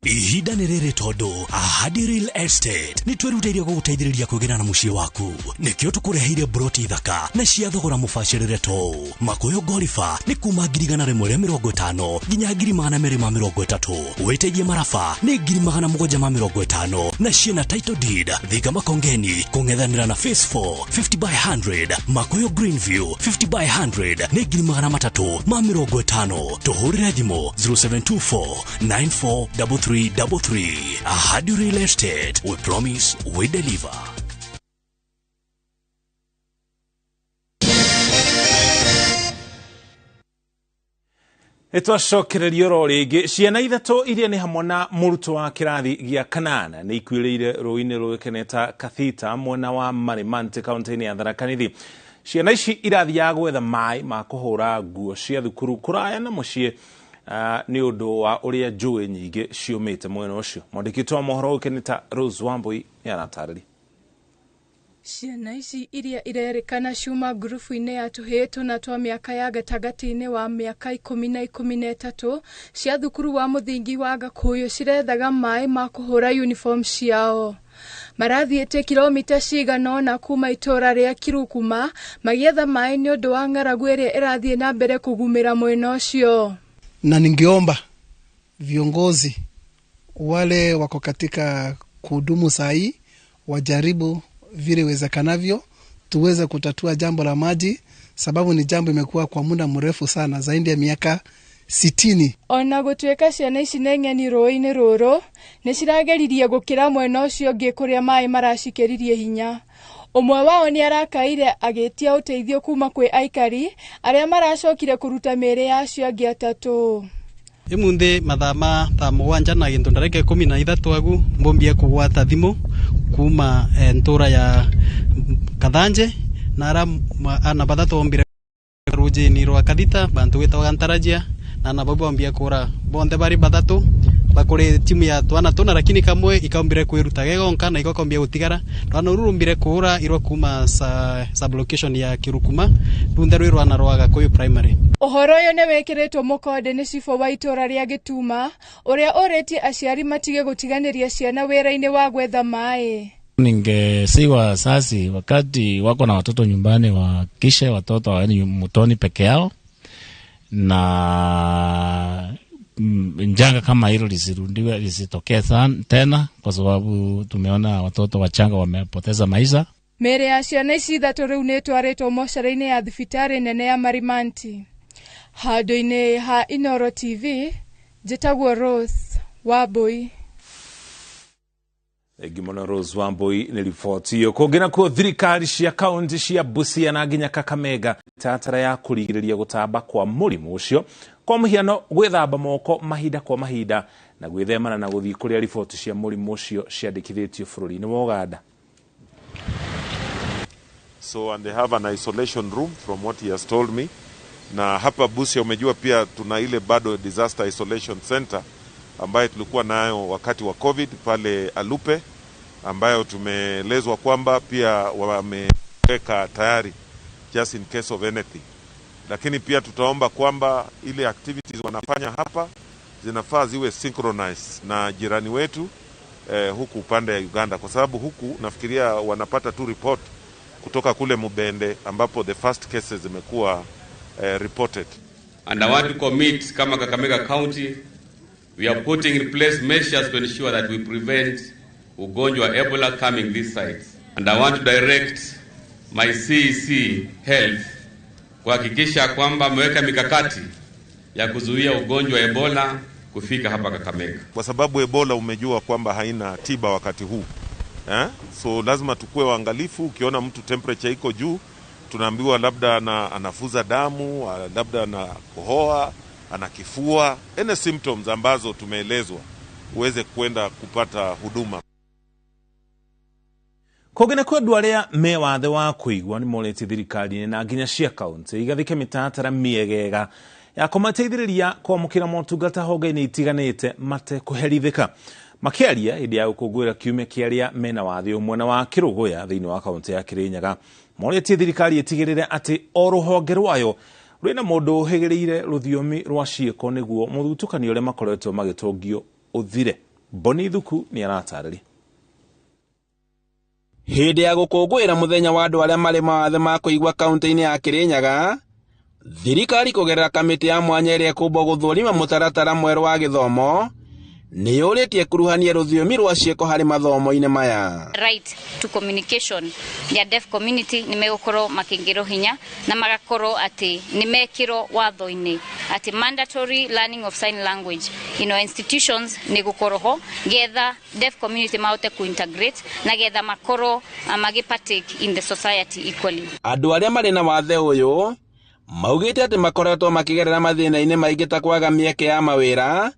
Ihinda nĩ rĩrĩ tondũ Ahadi Real Estate nĩ twĩrutĩire gũgũteithĩrĩria kwĩgĩra na mũciĩ waku. Nĩkĩo tũkũreheire broti thaka na cia thogora mũbacĩrĩre to Makoyo Gorifa nĩ kuma 150,000 nginya 230,000. Wĩteithie Maraba nĩ 750,000 na ciĩna title deed. Thika Makongeni kũng'ethanĩra na Phase 4 50 by 100, Makoyo Greenview 50 by 100 nĩ 350,000. Tũhũrĩre thimũ 0724 9433 3333. Ahadi Real Estate, we promise, we deliver. Nĩtwacokereria oro rĩngĩ ciana ithatũ iria nĩ hamwe na mũrutwo wa kĩrathi gĩa kanana nĩ ikuĩrĩire rũĩ-inĩ rũĩkaine ta Kathita mwena wa Marimanti kaunti-inĩ ya Tharaka Nithi. Ciana ici irathiaga gwetha maĩ ma kũhũra nguo cia thukuru kũraya na mũciĩ nĩ ũndũ wa ũrĩa njũĩ nyingĩ ciũmĩte mwena ũcio. Mwandĩki witũ wa mohoro ũĩkaine ta Rose Wambui nĩ aratarĩria. Ciana ici iria irerĩkana ciuma ngurubu-inĩ ya tũhĩĩ tũna twa mĩaka ya gatagatĩ-inĩ wa mĩaka 10 na 13 cia thukuru wa mũthingi wa Gakũyũ cirethaga maĩ ma kũhũra uniform ciao. Marathiĩte kilomita cigana ũna kuma itũũra rĩa Kirukuma magĩetha maĩ nĩ ũndũ wa ng'aragu ĩrĩa ĩrathiĩ na mbere kũgumĩra mwena ũcio. Na ningeomba viongozi wale wako katika kuhudumu sahi wajaribu vile iwezekanavyo tuweze kutatua jambo la maji, sababu ni jambo imekuwa kwa muda mrefu sana, zaidi ya miaka 60. Ona gũtuĩka ciana ici nĩ ng'eni rũĩ-inĩ rũrũ nĩ cirageririe gũkĩra mwena ũcio ũngĩ kũrĩa maĩ maracikĩririe hinya. Ũmwe wao nĩ arakaire agĩtia ũteithio kuma kwĩ aikari arĩa maracokire kũruta mĩĩrĩ ya acio angĩ atatũ. Imunthi mathaa ma thaa mũgwanja na gĩntũ ndarĩka 13 agu mbombie kũgwata thimũ kuma ntura ya Kathanje na ara ana bathatu ombire rujini rwa Kathita bantu gwitagwa Ntarajia na nabo bombie kura bonthe bari bathatu bakuri timu ya twana tuna lakini kamwe ikaumbire kwiruta gegonka na ikokombia gutigara twana rurumbire kura irwa kuma sub location ya Kirukuma runthe rwi rwana rwa Gakuyu primary. Ũhoro ũyũ nĩ wĩkĩrĩtwo mũkonde nĩ cibũ wa itũũra rĩa Gĩtuma ũrĩa ũrĩtie aciari matige gũtiganĩria ciana wĩra-inĩ wa gwetha maĩ. Ningesihi wazazi wakati wako na watoto nyumbani wakishe watoto waende mtoni peke yao, na njanga kama hilo lisirudiwe, lisitokee tena, kwa sababu tumeona watoto wachanga wamepoteza maisha. Mĩĩrĩ ya ciana ici ithatũ rĩu nĩ ĩtwarĩtwo mocarĩ-inĩ ya thibitarĩ nene ya Marimanti. Handũ-inĩ ha Inooro TV, njĩtagwo Rose Wambui. Thengi Rose Wambui nĩ riboti ĩyo. Kũngĩ nakuo thirikari cia kaunti cia Busia na nginya Kakamega taratara ya kũrigĩrĩria gũtamba kwa mũrimũ ũcio, kwa mũhiano gwĩthamba moko mahinda kwa mahinda na gwĩthemana na gũthiĩ kũrĩa riboti cia mũrimũ ũcio ciandĩkithĩtio bũrũri-inĩ wa Uganda. So and they have an isolation room from what he has told me. Na hapa Busia umejua pia tuna ile bado disaster isolation center ambayo tulikuwa nayo wakati wa COVID pale Alupe, ambayo tumeelezwa kwamba pia wameweka tayari just in case of anything. Lakini pia tutaomba kwamba ile activities wanafanya hapa zinafaa ziwe synchronized na jirani wetu huku upande ya Uganda, kwa sababu huku nafikiria wanapata tu report kutoka kule Mubende ambapo the first cases zimekuwa reported. And I want to commit kama Kakamega County, we are putting in place measures to ensure that we prevent ugonjwa wa Ebola coming this side. And I want to direct my CEC Health kuhakikisha kwamba ameweka mikakati ya kuzuia ugonjwa wa Ebola kufika hapa Kakamega. Kwa sababu Ebola umejua kwamba haina tiba wakati huu. So lazima tukue waangalifu. Ukiona mtu temperature iko juu, tunaambiwa labda anafuza damu, labda anakohoa, ana kifua, any symptoms ambazo tumeelezwa uweze kwenda kupata huduma. Kũngĩ nakuo andũ arĩa me wathe wa kũigua nĩ morĩtie thirikari na nginya cia kaunti igathike mĩtaratara mĩegega ya kũmateithĩrĩria kwamũkĩra motungata honge-inĩ itiganĩte matekũherithĩka. Makĩaria hĩndĩ ya gũkũngũĩra kiumia kĩa arĩa mena wathe ũmwe na wa Kĩrũgũya thĩinĩ wa kaunti ya Kĩrĩnyaga, morĩtie thirikari ĩtigĩrĩre atĩ o rũhonge rwayo rwĩna mũndũ ũhĩgĩrĩire rũthiomi rwa ciĩko nĩguo mũthutũkanio ũrĩa makoretwo magĩtũngio ũthire. Boni Thuku nĩ aratarĩria. Hĩndĩ ya gũkũngũĩra mũthenya wa andũ arĩa marĩ mawathe ma kũigua kaunti-inĩ ya Kĩrĩnyaga, thirikari kũgerera kamĩtĩ ya mwanya ĩrĩa ĩkũmbwo gũthũrima mũtaratara mwerũ wa gĩthomo Nĩ yũrĩtie kuruhania rũthiomi rwa ciĩko harĩ mathomo-inĩ maya. Right to communication ya deaf community nĩ megũkorwo makĩingĩrwo hinya na magakorwo atĩ nĩ mekĩrwo watho-inĩ atĩ mandatory learning of sign language in our institutions nĩ gũkorwo ho getha deaf community mahote ku-integrate na getha makorwo magĩ partake in the society equally. Andũ arĩa marĩ na wathe ũyũ maugĩte atĩ makoretwo makĩgerera mathĩna-inĩ maingĩ ta kwaga mĩeke ya mawĩra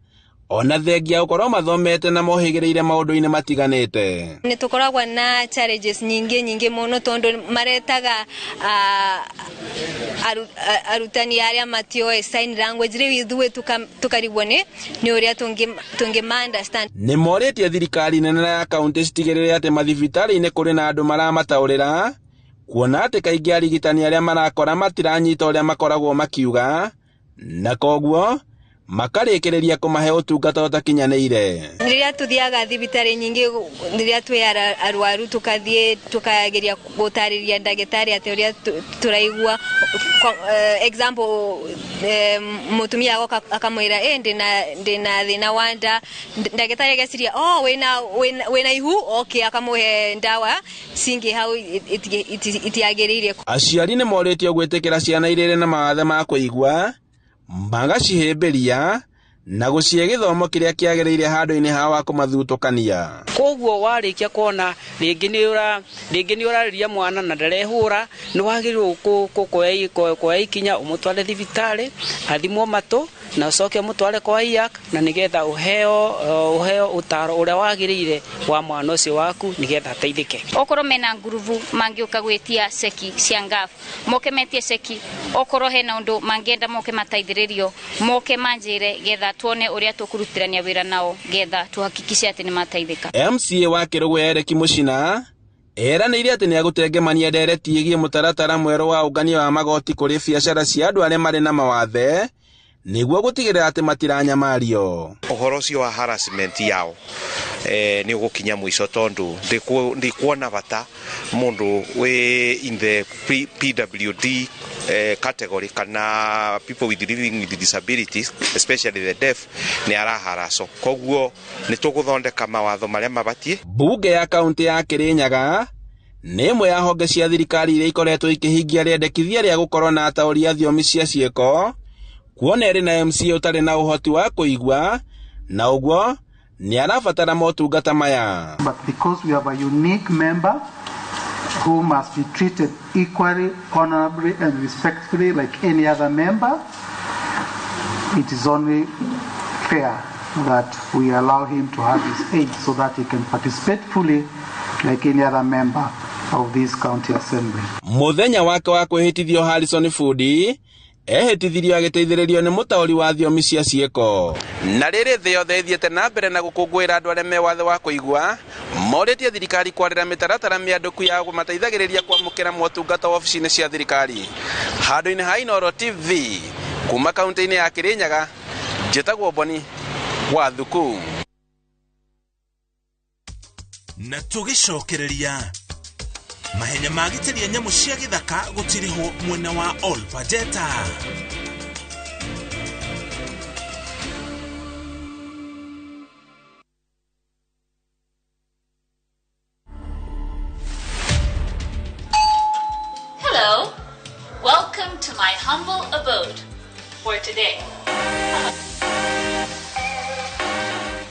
ona thengia gũkorwo mathomete na mohĩgĩrĩire maũndũ-inĩ matiganĩte. Nĩ tũkoragwo na challenges nyingĩ nyingĩ mũno tondũ maretaga arutani arĩa matioĩ sign language rĩu ithuĩ tũkarigwo nĩ ũrĩa tũngĩ understand. Nĩ morĩtie thirikari nene ya kaunti citigĩrĩre atĩ mathibitarĩ-inĩ kũrĩ na andũ maramataũrĩra kuona atĩ kaingĩ arigitani arĩa marakora matiranyita ũrĩa makoragwo makiuga na koguo makarĩkĩrĩria kũmahe ũtungata ũtakinyanĩire. Rĩrĩa tũthiaga thibitarĩ nyingĩ rĩrĩa twĩ arwaru tũkathiĩ tũkageria gũtarĩria ndagĩtarĩ atĩ ũrĩa tũraigua. Example, mũtumia agoka akamwĩra ndĩna thĩna wa nda, ndagĩtarĩ ageciria oh wĩna ihu, okay, akamũhe ndawa cingĩ hau itiagĩrĩire. Aciari nĩ morĩtio gwĩtĩkĩra ciana iria irĩ na mawathe ma kũigua magacihĩmbĩria na gũcihe gĩthomo kĩrĩa kĩagĩrĩire handũ-inĩ ha wa kũmathutũkania. Koguo warĩkia kuona rĩngĩ nĩ ũrarĩria mwana na ndarehũra, nĩ wagĩrĩirwo kuoya ikinya ũmũtware thibitarĩ athimwo matũ na ũcoke ũmũtware kwa IAC na nĩgetha ũheo ũtaro ũrĩa wagĩrĩire wa mwana ũcio waku nĩgetha ateithĩke. Okorwo mena ngurubu mangĩũka gwĩtia ceki cia ngafu moke metie ceki, okorwo hena ũndũ mangĩenda moke mateithĩrĩrio moke manjĩre getha tuone ũrĩa tũkũrutithania wĩra nao getha tuhakikishe atĩ nĩmateithĩka. MCA wa Kĩrũgũ Eric Mũcina eranĩire atĩ nĩegũtengemania ndereti ĩgiĩ mũtaratara mwerũ wa ũngania wa magoti kũrĩ biacara cia andũ arĩa marĩ na mawathe nĩguo gũtigĩrĩra atĩ matiranyamario. Ũhoro ũcio wa harassment yao nĩ ũgũkinya mũico tondũ ndikuona bata mũndũ wĩ in the PWD category kana people with living with disabilities especially the deaf nĩ araharaco. Koguo nĩ tũgũthondeka mawatho marĩa mabatiĩ. Bunge ya kaunti ya Kirinyaga nĩ ĩmwe ya honge cia thirikari iria ikoretwo ikĩhingia rĩendekithia rĩa gũkorwo na ataũri a thiomi cia ciĩko kuona ĩrĩ na MCA ũtarĩ na ũhoti wa kũigua na ũguo nĩ arabatara motungata maya. But because we have a unique member who must be treated equally, honorably and respectfully like any other member, it is only fair that we allow him to have his aid so that he can participate fully like any other member of this county assembly. Mũthenya wake wa kwĩhĩtithio Harrison Fundi ehĩtithirio agĩteithĩrĩrio nĩ mũtaũri wa thiomi cia ciĩko. Na rĩrĩ thĩ yothe ĩthiĩte na mbere na gũkũngũĩra andũ arĩa me wathe wa kũigua morĩtie thirikari kwarĩra mĩtaratara mĩandũku ya kũmateithagĩrĩria kwamũkĩra motungata wabici-inĩ cia thirikari. Handũ-inĩ ha Inooro TV kuma kaunti-inĩ ya Kirinyaga, njĩtagwo Boni wa Thuku. Na tũgĩcokereria mahenya ma gĩtĩria nyamũ cia gĩthaka gũtirĩhwo mwena wa Olpajeta. Hello, welcome to my humble abode for today.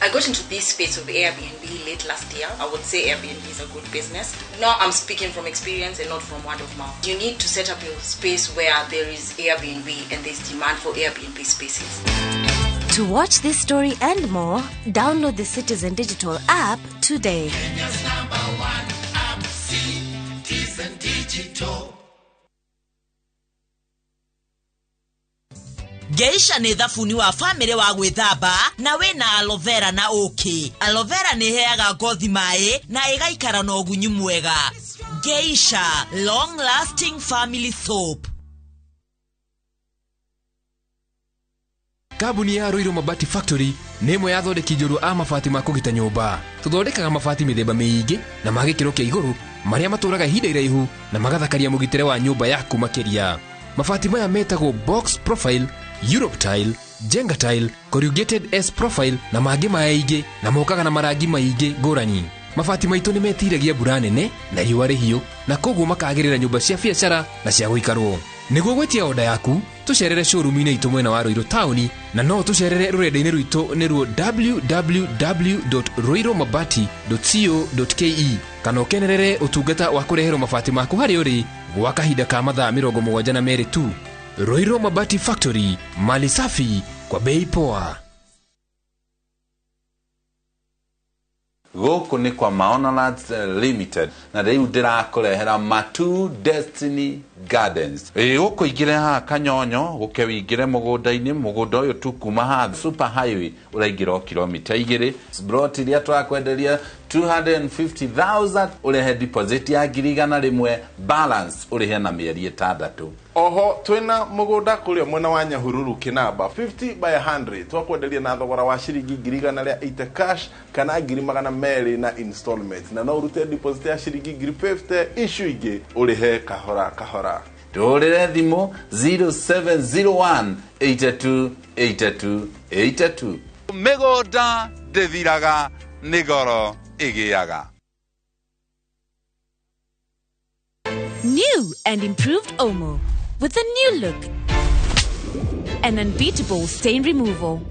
I got into this space of Airbnb late last year. I would say Airbnb is a good business. Now I'm speaking from experience and not from word of mouth. You need to set up your space where there is Airbnb and there's demand for Airbnb spaces. To watch this story and more, download the Citizen Digital app today. Kenya's number one app, Citizen Digital. Geisha nĩ thabuni wa family wa gwĩthamba na wĩna aloe vera na ũkĩ. Aloe vera nĩ ĩheaga ngothi maĩ na ĩgaikara na ũgunyu mwega. Geisha long lasting family soap. Kambuni ya Ruiru Mabati Factory nĩ ĩmwe ya athondeki njorua a mabati ma kũgita nyũmba. Tũthondekaga mabati mĩthemba mĩingĩ na ma gĩkĩro kĩa igũrũ marĩa matũraga ihinda iraihu na magathakaria mũgitĩre wa nyũmba yaku makĩria. Mabati maya metagwo box profile, Europe tile, Jenga tile, corrugated S profile na mangĩ maingĩ, na mokaga na marangi maingĩ ngũrani. Mabati maitũ nĩ metiragia mbura nene na riũa rĩhiũ, na koguo makagĩrĩra nyũmba cia biacara na cia gũikarwo. Nĩguo gwĩtia oda yaku, tũcerere showroom-inĩ itũ mwena wa Ruiru taũni, na no tũcerere rũrenda-inĩ rwitũ nĩruo www.ruirumabati.co.ke, kana ũkenerere ũtungata wa kũreherwo mabati maku harĩa ũrĩ gwa kahinda ka mathaa 72 tu. Ruiru Mabati Factory, mali safi kwa bei poa. Gũkũ nĩ kwa Maono Lands Limited, na rĩu ndĩrakũrehera Matu Destiny Gardens. Ĩ gũkũ ingĩre haha Kanyonyo, gũke wĩingĩre mũgũnda-inĩ, mũgũnda ũyũ tu kuma haha super highway ũraingĩra o kilomita 2. Plot iria tũrakwenderia 250,000, ũrehe deposit ya 100,000, balance ũrĩhe na mĩeri 6. Oho twina mugunda kuria mwena wa Nyahururu kinamba 50 by 100 twakwenderia na thogora wa ciringi 180 cash kana 200 na installments, na no urute deposit ya ciringi 50,000 icio ingĩ ũrĩhe kahora kahora. Tũhũrĩre thimũ 0701 82 82 82. Mĩgũnda ndĩthiraga, nĩ goro ĩgĩaga. New and improved Omo with a new look and unbeatable stain removal.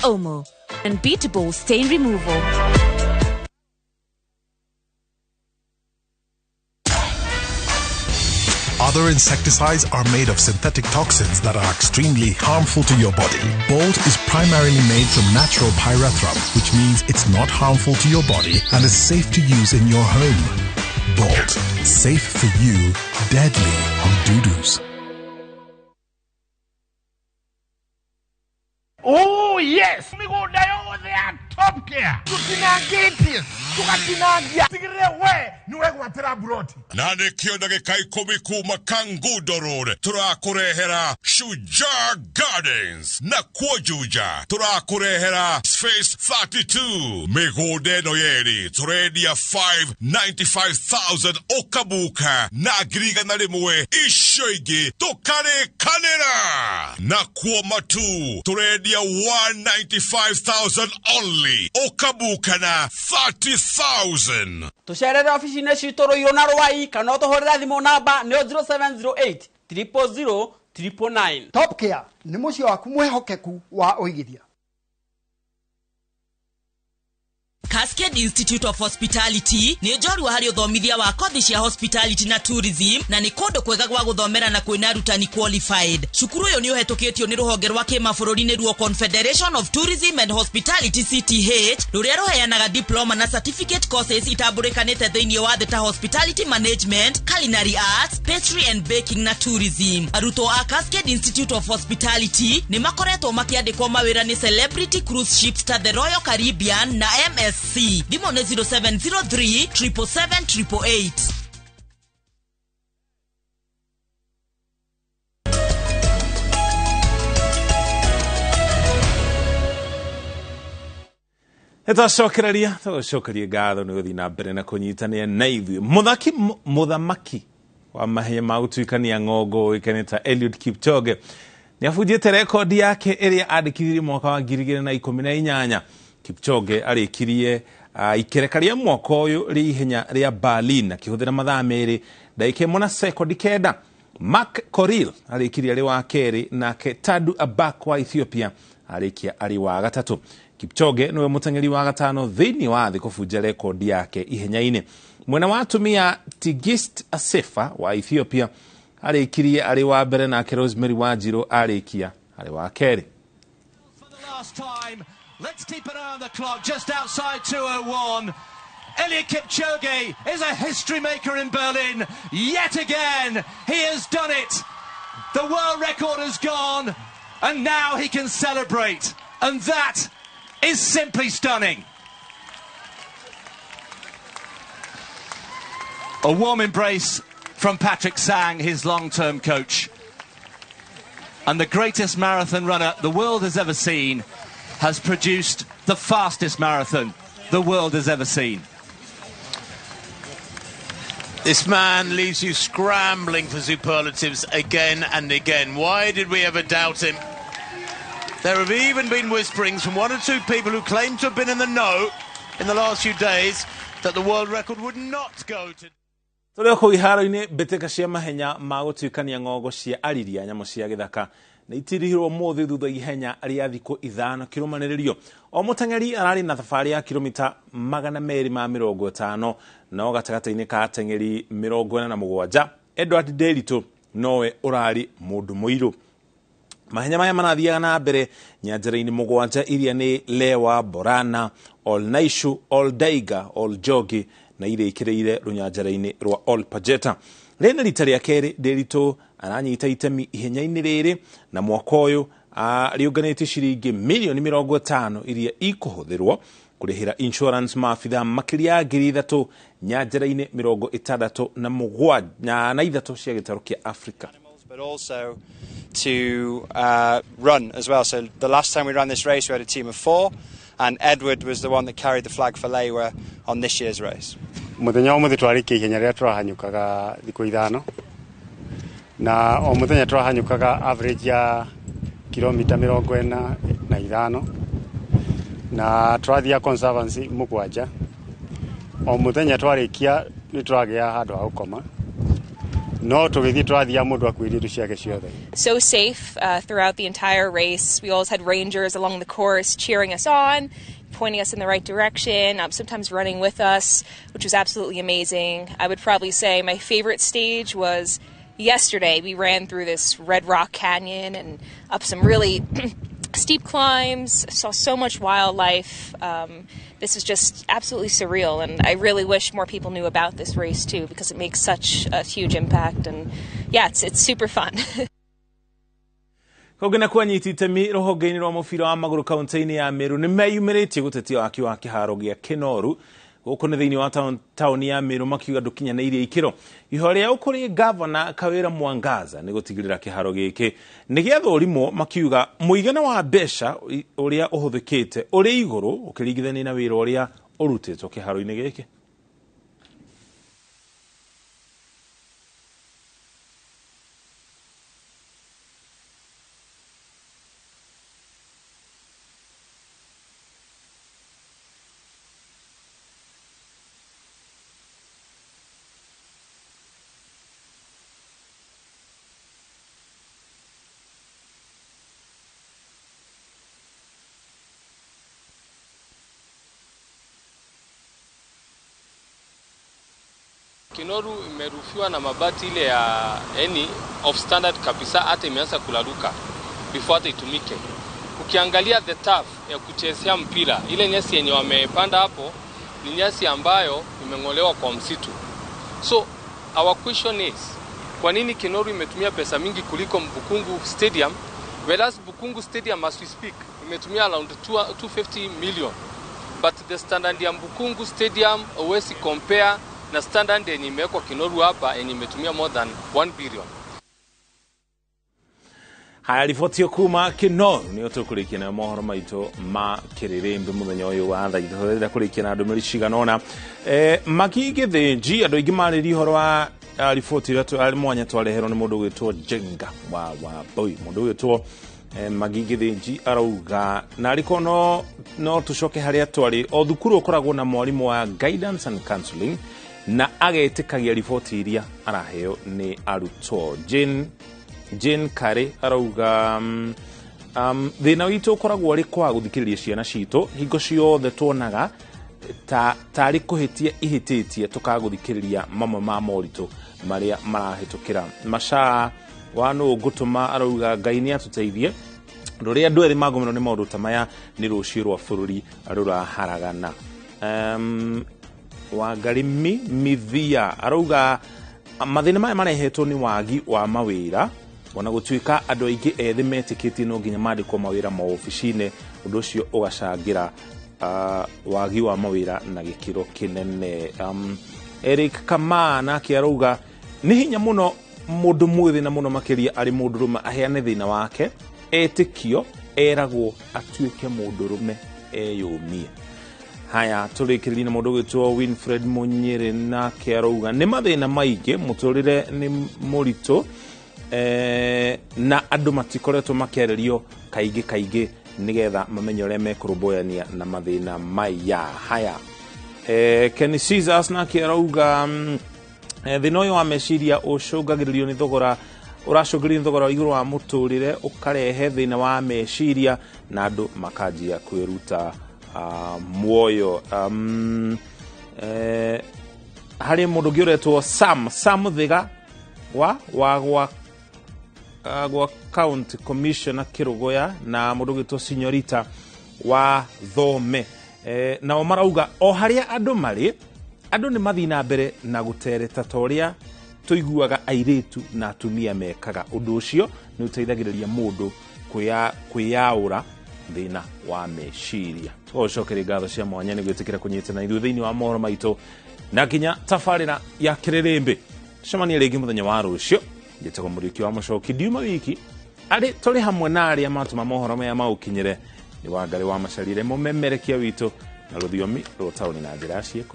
Omo, unbeatable stain removal. Other insecticides are made of synthetic toxins that are extremely harmful to your body. Bolt is primarily made from natural pyrethrum, which means it's not harmful to your body and is safe to use in your home. Bolt, safe for you, deadly on doo-doos. Oh yes! Migunda yothe ya Top Care. Tutinangĩtie, tugatinangia. Tigĩrĩre we nĩ wegwatĩra buroti. Na nĩkĩo ndagĩka 10 kuma Kangundo Road tũrakũrehera Shujaa Gardens, na kuo Juja tũrakũrehera Space 32. Mĩgũnda ĩno yerĩ tũrendia 595,000 ũkabuka na 100,000, icio ingĩ tũkarĩkanĩra. Na kuo Matu tũrendia 195,000 only, ũkabuka na 30,000. Tũcerere ofici-inĩ citũ Ruiru na Rwai, kana ũtũhũrĩre thimũ namba nĩyo 0708 000 999. Top Care nĩ mũciĩ waku mwĩhokeku wa ũigithia. Cascade Institute of Hospitality nĩ njorua harĩ ũthomithia wa kothi cia hospitality na tourism, na nĩ kũndũ kwega gwa gũthomera na kwĩna arutani qualified. Cukuru ũyũ nĩ ũhetũkĩtio nĩ rũhonge rwa kĩmabũrũri nĩruo Confederation of Tourism and Hospitality CTH, rũrĩa rũheanaga diploma na certificate courses itambũrĩkanĩte thĩinĩ wa thĩ ta hospitality management, culinary arts, pastry and baking na tourism. Arutwo a Cascade Institute of Hospitality nĩ makoretwo makĩandĩkwo mawĩra nĩ celebrity cruise ships ta the Royal Caribbean na MSC. Thimũ nĩ 0703 777 888. Nĩtwacokereria tũgũcokeria ngatho nĩ gũthiĩ na mbere na kũnyitanĩra na ithuĩ. Mũthamaki wa mahenya ma gũtuĩkania ng'ongo ũĩkaine ta Eliud Kipchoge nĩabunjĩte rekondi yake ĩrĩa andĩkithirie mwaka wa 2018. Kipchoge arĩkirie ikereka rĩa mwaka ũyũ rĩa ihenya rĩa Berlin akĩhũthĩra mathaa 2 ndagĩka 1 na sekondi 9. Mark Korir arĩkirie arĩ wa kerĩ, nake Tadu Abak wa Ethiopia arĩkia arĩ wa gatatũ. Kipchoge nĩwe mũteng'eri wa gatano thĩinĩ wa thĩ kũbunja rekondi yake ihenya-inĩ. Mwena wa atumia Tigist Assefa wa Ethiopia arĩkirie arĩ wa mbere, nake Rosemary Wanjiru arĩkia arĩ wa kerĩ. Let's keep an eye on the clock, just outside 2:01. Eliud Kipchoge is a history maker in Berlin. Yet again, he has done it. The world record has gone, and now he can celebrate. And that is simply stunning. A warm embrace from Patrick Sang, his long-term coach. And the greatest marathon runner the world has ever seen has produced the fastest marathon the world has ever seen. This man leaves you scrambling for superlatives again and again. Why did we ever doubt him? There have even been whisperings from one or two people who claim to have been in the know in the last few days that the world record would not go to... Tũrĩ o kũu iharo-inĩ mbĩtĩka cia mahenya ma gũtuĩkania ng'ongo cia ariria nyamũ cia gĩthaka nĩ itirihirwo ũmũthĩ thutha ihenya rĩa thikũ 5 kĩrũmanĩrĩrio. O mũteng'eri ararĩ na thabarĩ ya kilomita 250 no gatagatĩ-inĩ ka ateng'eri 47 Edward Nderitu nowe ũrarĩ mũndũ mũirũ. Mahenya maya marathiaga na mbere nyanjara-inĩ 7 iria nĩ Lewa, Borana, Ol Naishu, Ol Daiga, Ol Jogi na iria ikĩrĩire rũnyanjara-inĩ rwa Ol Pajeta. Rĩrĩ nĩ rita rĩa kerĩ Nderitu aranyita itemi ihenya-inĩ rĩrĩ na mwaka ũyũ rĩũnganĩtie ciringi mirioni 50 iria ikũhũthĩrwo kũrĩhĩra insurance maabithaa makĩria ya 3,000 nyanjara-inĩ 63 cia gĩtarũ kĩa Afrika. But also to run as well. So the last time we ran this race we had a team of 4, and Edward was the one that carried the flag for Lewa on this year's race. Muthenya umuthi twarikia ihenya riria turahanyukaga thiku 5 na o muthenya turahanyukaga average ya kilomita 45 na turathia conservancy 7 o muthenya twarikia ni turagia handu ha gukoma no tugithie turathia mundu akuirie indo ciake ciothe. So safe throughout the entire race. We always had rangers along the course cheering us on, pointing us in the right direction, sometimes running with us, which was absolutely amazing. I would probably say my favorite stage was yesterday. We ran through this Red Rock Canyon and up some really steep climbs, saw so much wildlife. This is just absolutely surreal, and I really wish more people knew about this race too, because it makes such a huge impact, and yeah, it's super fun. Kũngĩ na kwanyita itemi rũhonge-inĩ rwa mũbira wa magũrũ kaunti-inĩ ya Meru nĩ meyumĩrĩtie gũtetia waki wa kĩharo gĩa Kĩnoru gũkũ nĩ thĩinĩ wa taũni ya Meru makiuga ndũkinyanĩirie ikĩro. Ihoya rĩao kũrĩ gavana Kawĩra Mwangaza nĩ gũtigĩrĩra kĩharo gĩkĩ nĩ gĩathũrimwo, makiuga mũigana wa mbeca ũrĩa ũhũthĩkĩte ũrĩ igũrũ ũkĩringithania na wĩra ũrĩa ũrutĩtwo kĩharo-inĩ gĩkĩ. Kinoru imerufiwa na mabati ile ya yani off standard kabisa, hata imeanza kularuka before hata itumike. Ukiangalia the turf ya kuchezea mpira, ile nyasi yenye wamepanda hapo ni nyasi ambayo imeng'olewa kwa msitu. So our question is, kwa nini Kinoru imetumia pesa mingi kuliko Bukungu Stadium, whereas Bukungu Stadium as we speak imetumia around 250 million, but the standard ya Bukungu Stadium huwezi compare na standard yenye imewekwa Kinoru hapa yenye imetumia more than 1 billion. Haya, riboti kuma Kinoru nĩyo tũkũrĩkia nayo mohoro maitũ ma kĩrĩrĩmbĩ mũthenya ũyũ wa thaa ithatũ. Tũrenda kũrĩkia na ndũmĩrĩri cigana ũna. Maki Gĩthĩnji, andũ aingĩ marĩria ũhoro wa riboti ĩrĩa mwanya twareherwo nĩ mũndũ ũgwĩtwo Jenga wa Wambui. Mũndũ ũgwĩtwo Magi Gĩthĩnji arauga narĩ no tũcoke harĩa twarĩ, o thukuru ũkoragwo na mwarimũ wa guidance and counseling na agetĩkagia riboti iria araheo nĩ arutwo. Jane Kare arauga thĩna witũ ũkoragwo ũrĩ kwaga gũthikĩrĩria ciana citũ, hingo ciothe tuonaga tarĩ kũhĩtia ihĩtĩtie tũkaga gũthikĩrĩria mamwe ma moritũ marĩa marahĩtũkĩra. Maca wa nũ ngũtũma arauga Ngai nĩ atũteithie, rũrĩa andũ ethĩ magũmĩrwo nĩ maũndũ ta maya nĩ rũciũ rwa bũrũri rũraharagana. Wangarimi Mithia arauga mathĩna maya marehetwo nĩ wagi wa mawĩra, ona gũtuĩka andũ aingĩ ethĩ metĩkĩtie no nginya mandĩkwo mawĩra maobici-inĩ, ũndũ ũcio ũgacangĩra wagi wa mawĩra na gĩkĩro kĩnene. Eric Kamaa nake arauga nĩ hinya mũno mũndũ mwĩthĩ na mũno makĩria arĩ mũndũrũme aheane thĩna wake, etĩkio eragwo atuĩke mũndũrũme eyũmie. Haya tũrĩkĩrĩrie na mũndũ ũgwĩtwo Winfred Munyĩrĩ, nake arauga nĩ mathĩna maingĩ, mũtũrĩre nĩ mũritũ, na andũ matikoretwo makĩarĩrio kaingĩ kaingĩ nĩgetha mamenye ũrĩa mekũrũmbũyania na mathĩna maya. Haya, Kenny Caesars nake arauga thĩna ũyũ wa meciria ũcũngagĩrĩrio nĩ thogora, ũracũngĩrĩrio nĩ thogora wa igũrũ wa mũtũrĩre, ũkarehe thĩna wa meciria na andũ makanjia kwĩruta muoyo. Harĩ mũndũ ũngĩ ũretwo Sam Thiga wa gwa county commissioner Kĩrũgũya, na mũndũ ũgĩtwo Signorita wa Thome. Nao marauga o harĩa andũ marĩ, andũ nĩ mathiĩ na mbere na gũtereta ta ũrĩa tũiguaga airĩtu na atumia mekaga. Ũndũ ũcio nĩ ũteithagĩrĩria mũndũ kwĩyaũra thĩna wa meciria. Tũgũcokeria ngatho cia mwanya nĩ gwĩtĩkĩra kũnyitana ithuĩ thĩinĩ wa mohoro maitũ na nginya tabarĩra ya Kĩrĩrĩmbĩ. Tũcemanie rĩngĩ mũthenya wa rũciũ. Njĩtagwo Mũriũki wa Mũcoki, ndiuma wiki arĩ tũrĩ hamwe na arĩa matũma mohoro maya maũkinyĩre. Nĩ Wangarĩ wa Macarire, mũmemerekia witũ na rũthiomi rwa taũni na njĩra ya ciĩko.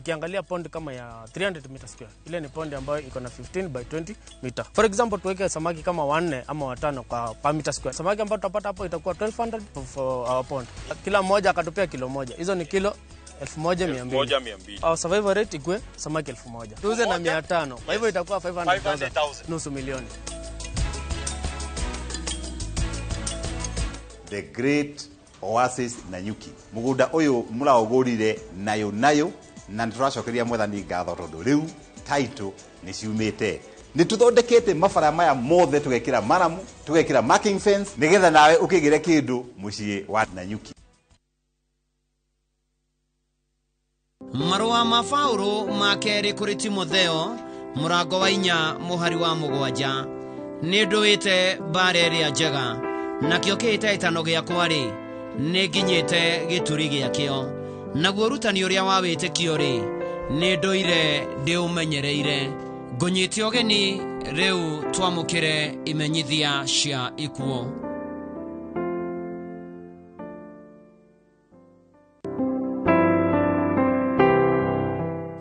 Ukiangalia pond kama ya 300 meter square, ile ni pond ambayo iko na 15 by 20 meter. For example, tuweke samaki kama 4 ama 5 kwa per meter square. Samaki ambao tutapata hapo itakuwa 1200 for our pond. Kila mmoja akatupia kilo moja. Hizo ni kilo 1200. Our survival rate ikue samaki 1000. Tuuze na 500. Kwa hivyo itakuwa 500,000, nusu milioni. The Great Oasis Nanyuki. Mugunda uyu muraugurire nayo nayo na nĩtũracokeria mwathani ngatho tondũ rĩu title nĩ ciumĩte. Nĩ tũthondekete mabara maya mothe, tũgekĩra maramu, tũgekĩra marking fence nĩgetha nawe ũkĩgĩre kĩndũ mũciĩ wa Nanyuki. Marũa ma Paũlũ ma kerĩ kũrĩ Timotheo mũrango wa 4 mũhari wa 7. Nĩ ndũĩte mbara ĩrĩa njega, nakĩo kĩhĩtahĩtano gĩakwa-rĩ, nĩ nginyĩte gĩturi gĩakĩo. Naguo ũrutani ũrĩa wa wĩtĩkio-rĩ, nĩ ndũire ndĩũmenyereire. Ngũnyite ũgeni rĩu twamũkĩre imenyithia cia ikuũ.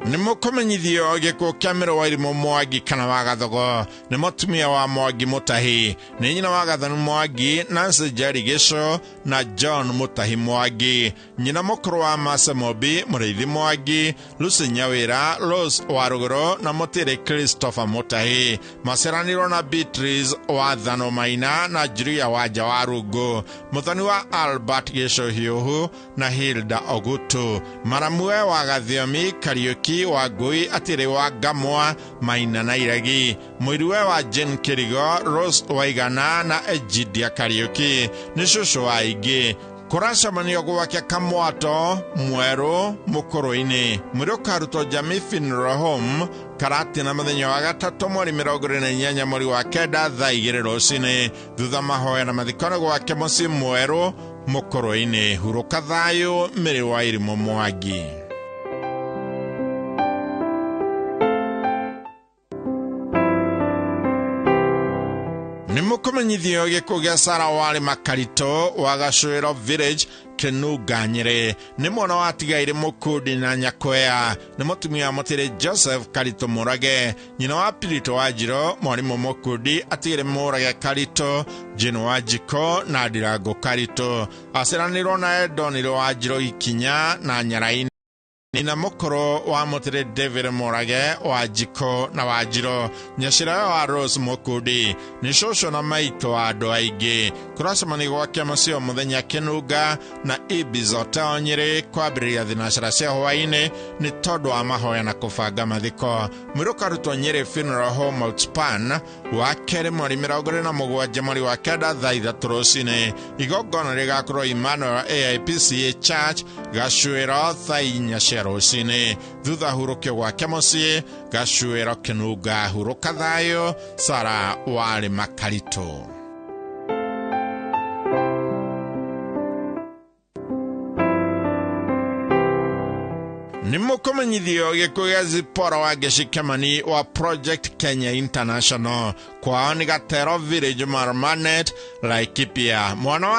Nĩ mũkũmenyithio gĩkuũ kĩa Mĩrũ wa Irimũ Mwangi kana wa Gathogo. Nĩ mũtumia wa Mwangi Mũtahi, nĩ nyina wa Gathanu Mwangi, Nancy Njeri Gĩco na John Mũtahi Mwangi, nyina mũkũrũ wa Mase Mobi, Mũrĩithi Mwangi, Lucy Nyawĩra, Rose wa Rũgũrũ na Mũtĩrĩ Christopher Mũtahi. Maceranirwo na Beatrice wa Thano Maina na Julia wa Nja wa Rungu, mũthoni wa Albert Gĩco Hiũhu na Hilda Ogutu, maramue wa Gathiomi Kariũki wa Ngui, Atĩrĩ wa Ngamwa, Maina na Iregi, mũiruwe wa Jane Kĩrigo, Rose Waigana na Egidia Kariũki, nĩ cũcũ wa aingĩ. Kũracemanio gwake Kamwato Mwerũ Mũkũrũ-inĩ. Mwĩrĩ ũkarutwo Jamii Funeral Home Karatina mũthenya wa gatatũ mweri 28 mweri wa 9 thaa 2 rũcinĩ. Thutha mahoya na mathiko gwake mũciĩ Mwerũ Mũkũrũ-inĩ. Hurũka thayũ Mĩrĩ wa Irimũ Mwangi. Nĩ mũkũmenyithio gĩkuũ gĩa Sarah Warĩ Makarito wa Gacũĩro Village Kĩnunga Nyĩrĩ. Nĩ mwana wa Tigairĩ Mũkundi na Nyakwea. Nĩ mũtumia wa Mũtĩrĩ Joseph Karito Mũrage, nyina wa Pirito wa Njiro, mwarimũ Mũkundi, Atigĩrĩ Mũrage Karito, Jane wa Njiko na Ndirango Karito. Aciaranĩirwo na Edoniro wa Njiro Ikinya na Nyaraini. Nina mũkũrũ wa Mũtĩrĩ David Mũrage wa Njiko na wa Njiro, nyacĩra wa Rose Mũkundi, nĩ cũcũ na maitũ wa andũ aingĩ. Kũracemania gwake mũciĩ o mũthenya Kĩnunga na Ibis Hotel Nyĩrĩ kwambĩrĩria thinacara cia hwaĩ-inĩ nĩ tondũ wa mahoya na kũbanga mathiko. Mwĩrĩ ũkarutwo Nyĩrĩ Funeral Home Outspan wa kerĩ mweri 27 mweri wa 9 thaa 3 rũcinĩ. Igongona rĩgakorwo Emmanuel AIPCA Church Gacũĩro thaa 4 cia rũcinĩ. Thutha hurũkio gwake mũciĩ Gacũĩro Kĩnunga. Hurũka thayũ Sarah Warĩ Makarito. Nĩ mũkũmenyithio gĩkuũ gĩa Zipporah Wangeci Kĩmani wa Project Kenya International. Kwao nĩ Gatero Village, Marmanet, Laikipia. Mwana wa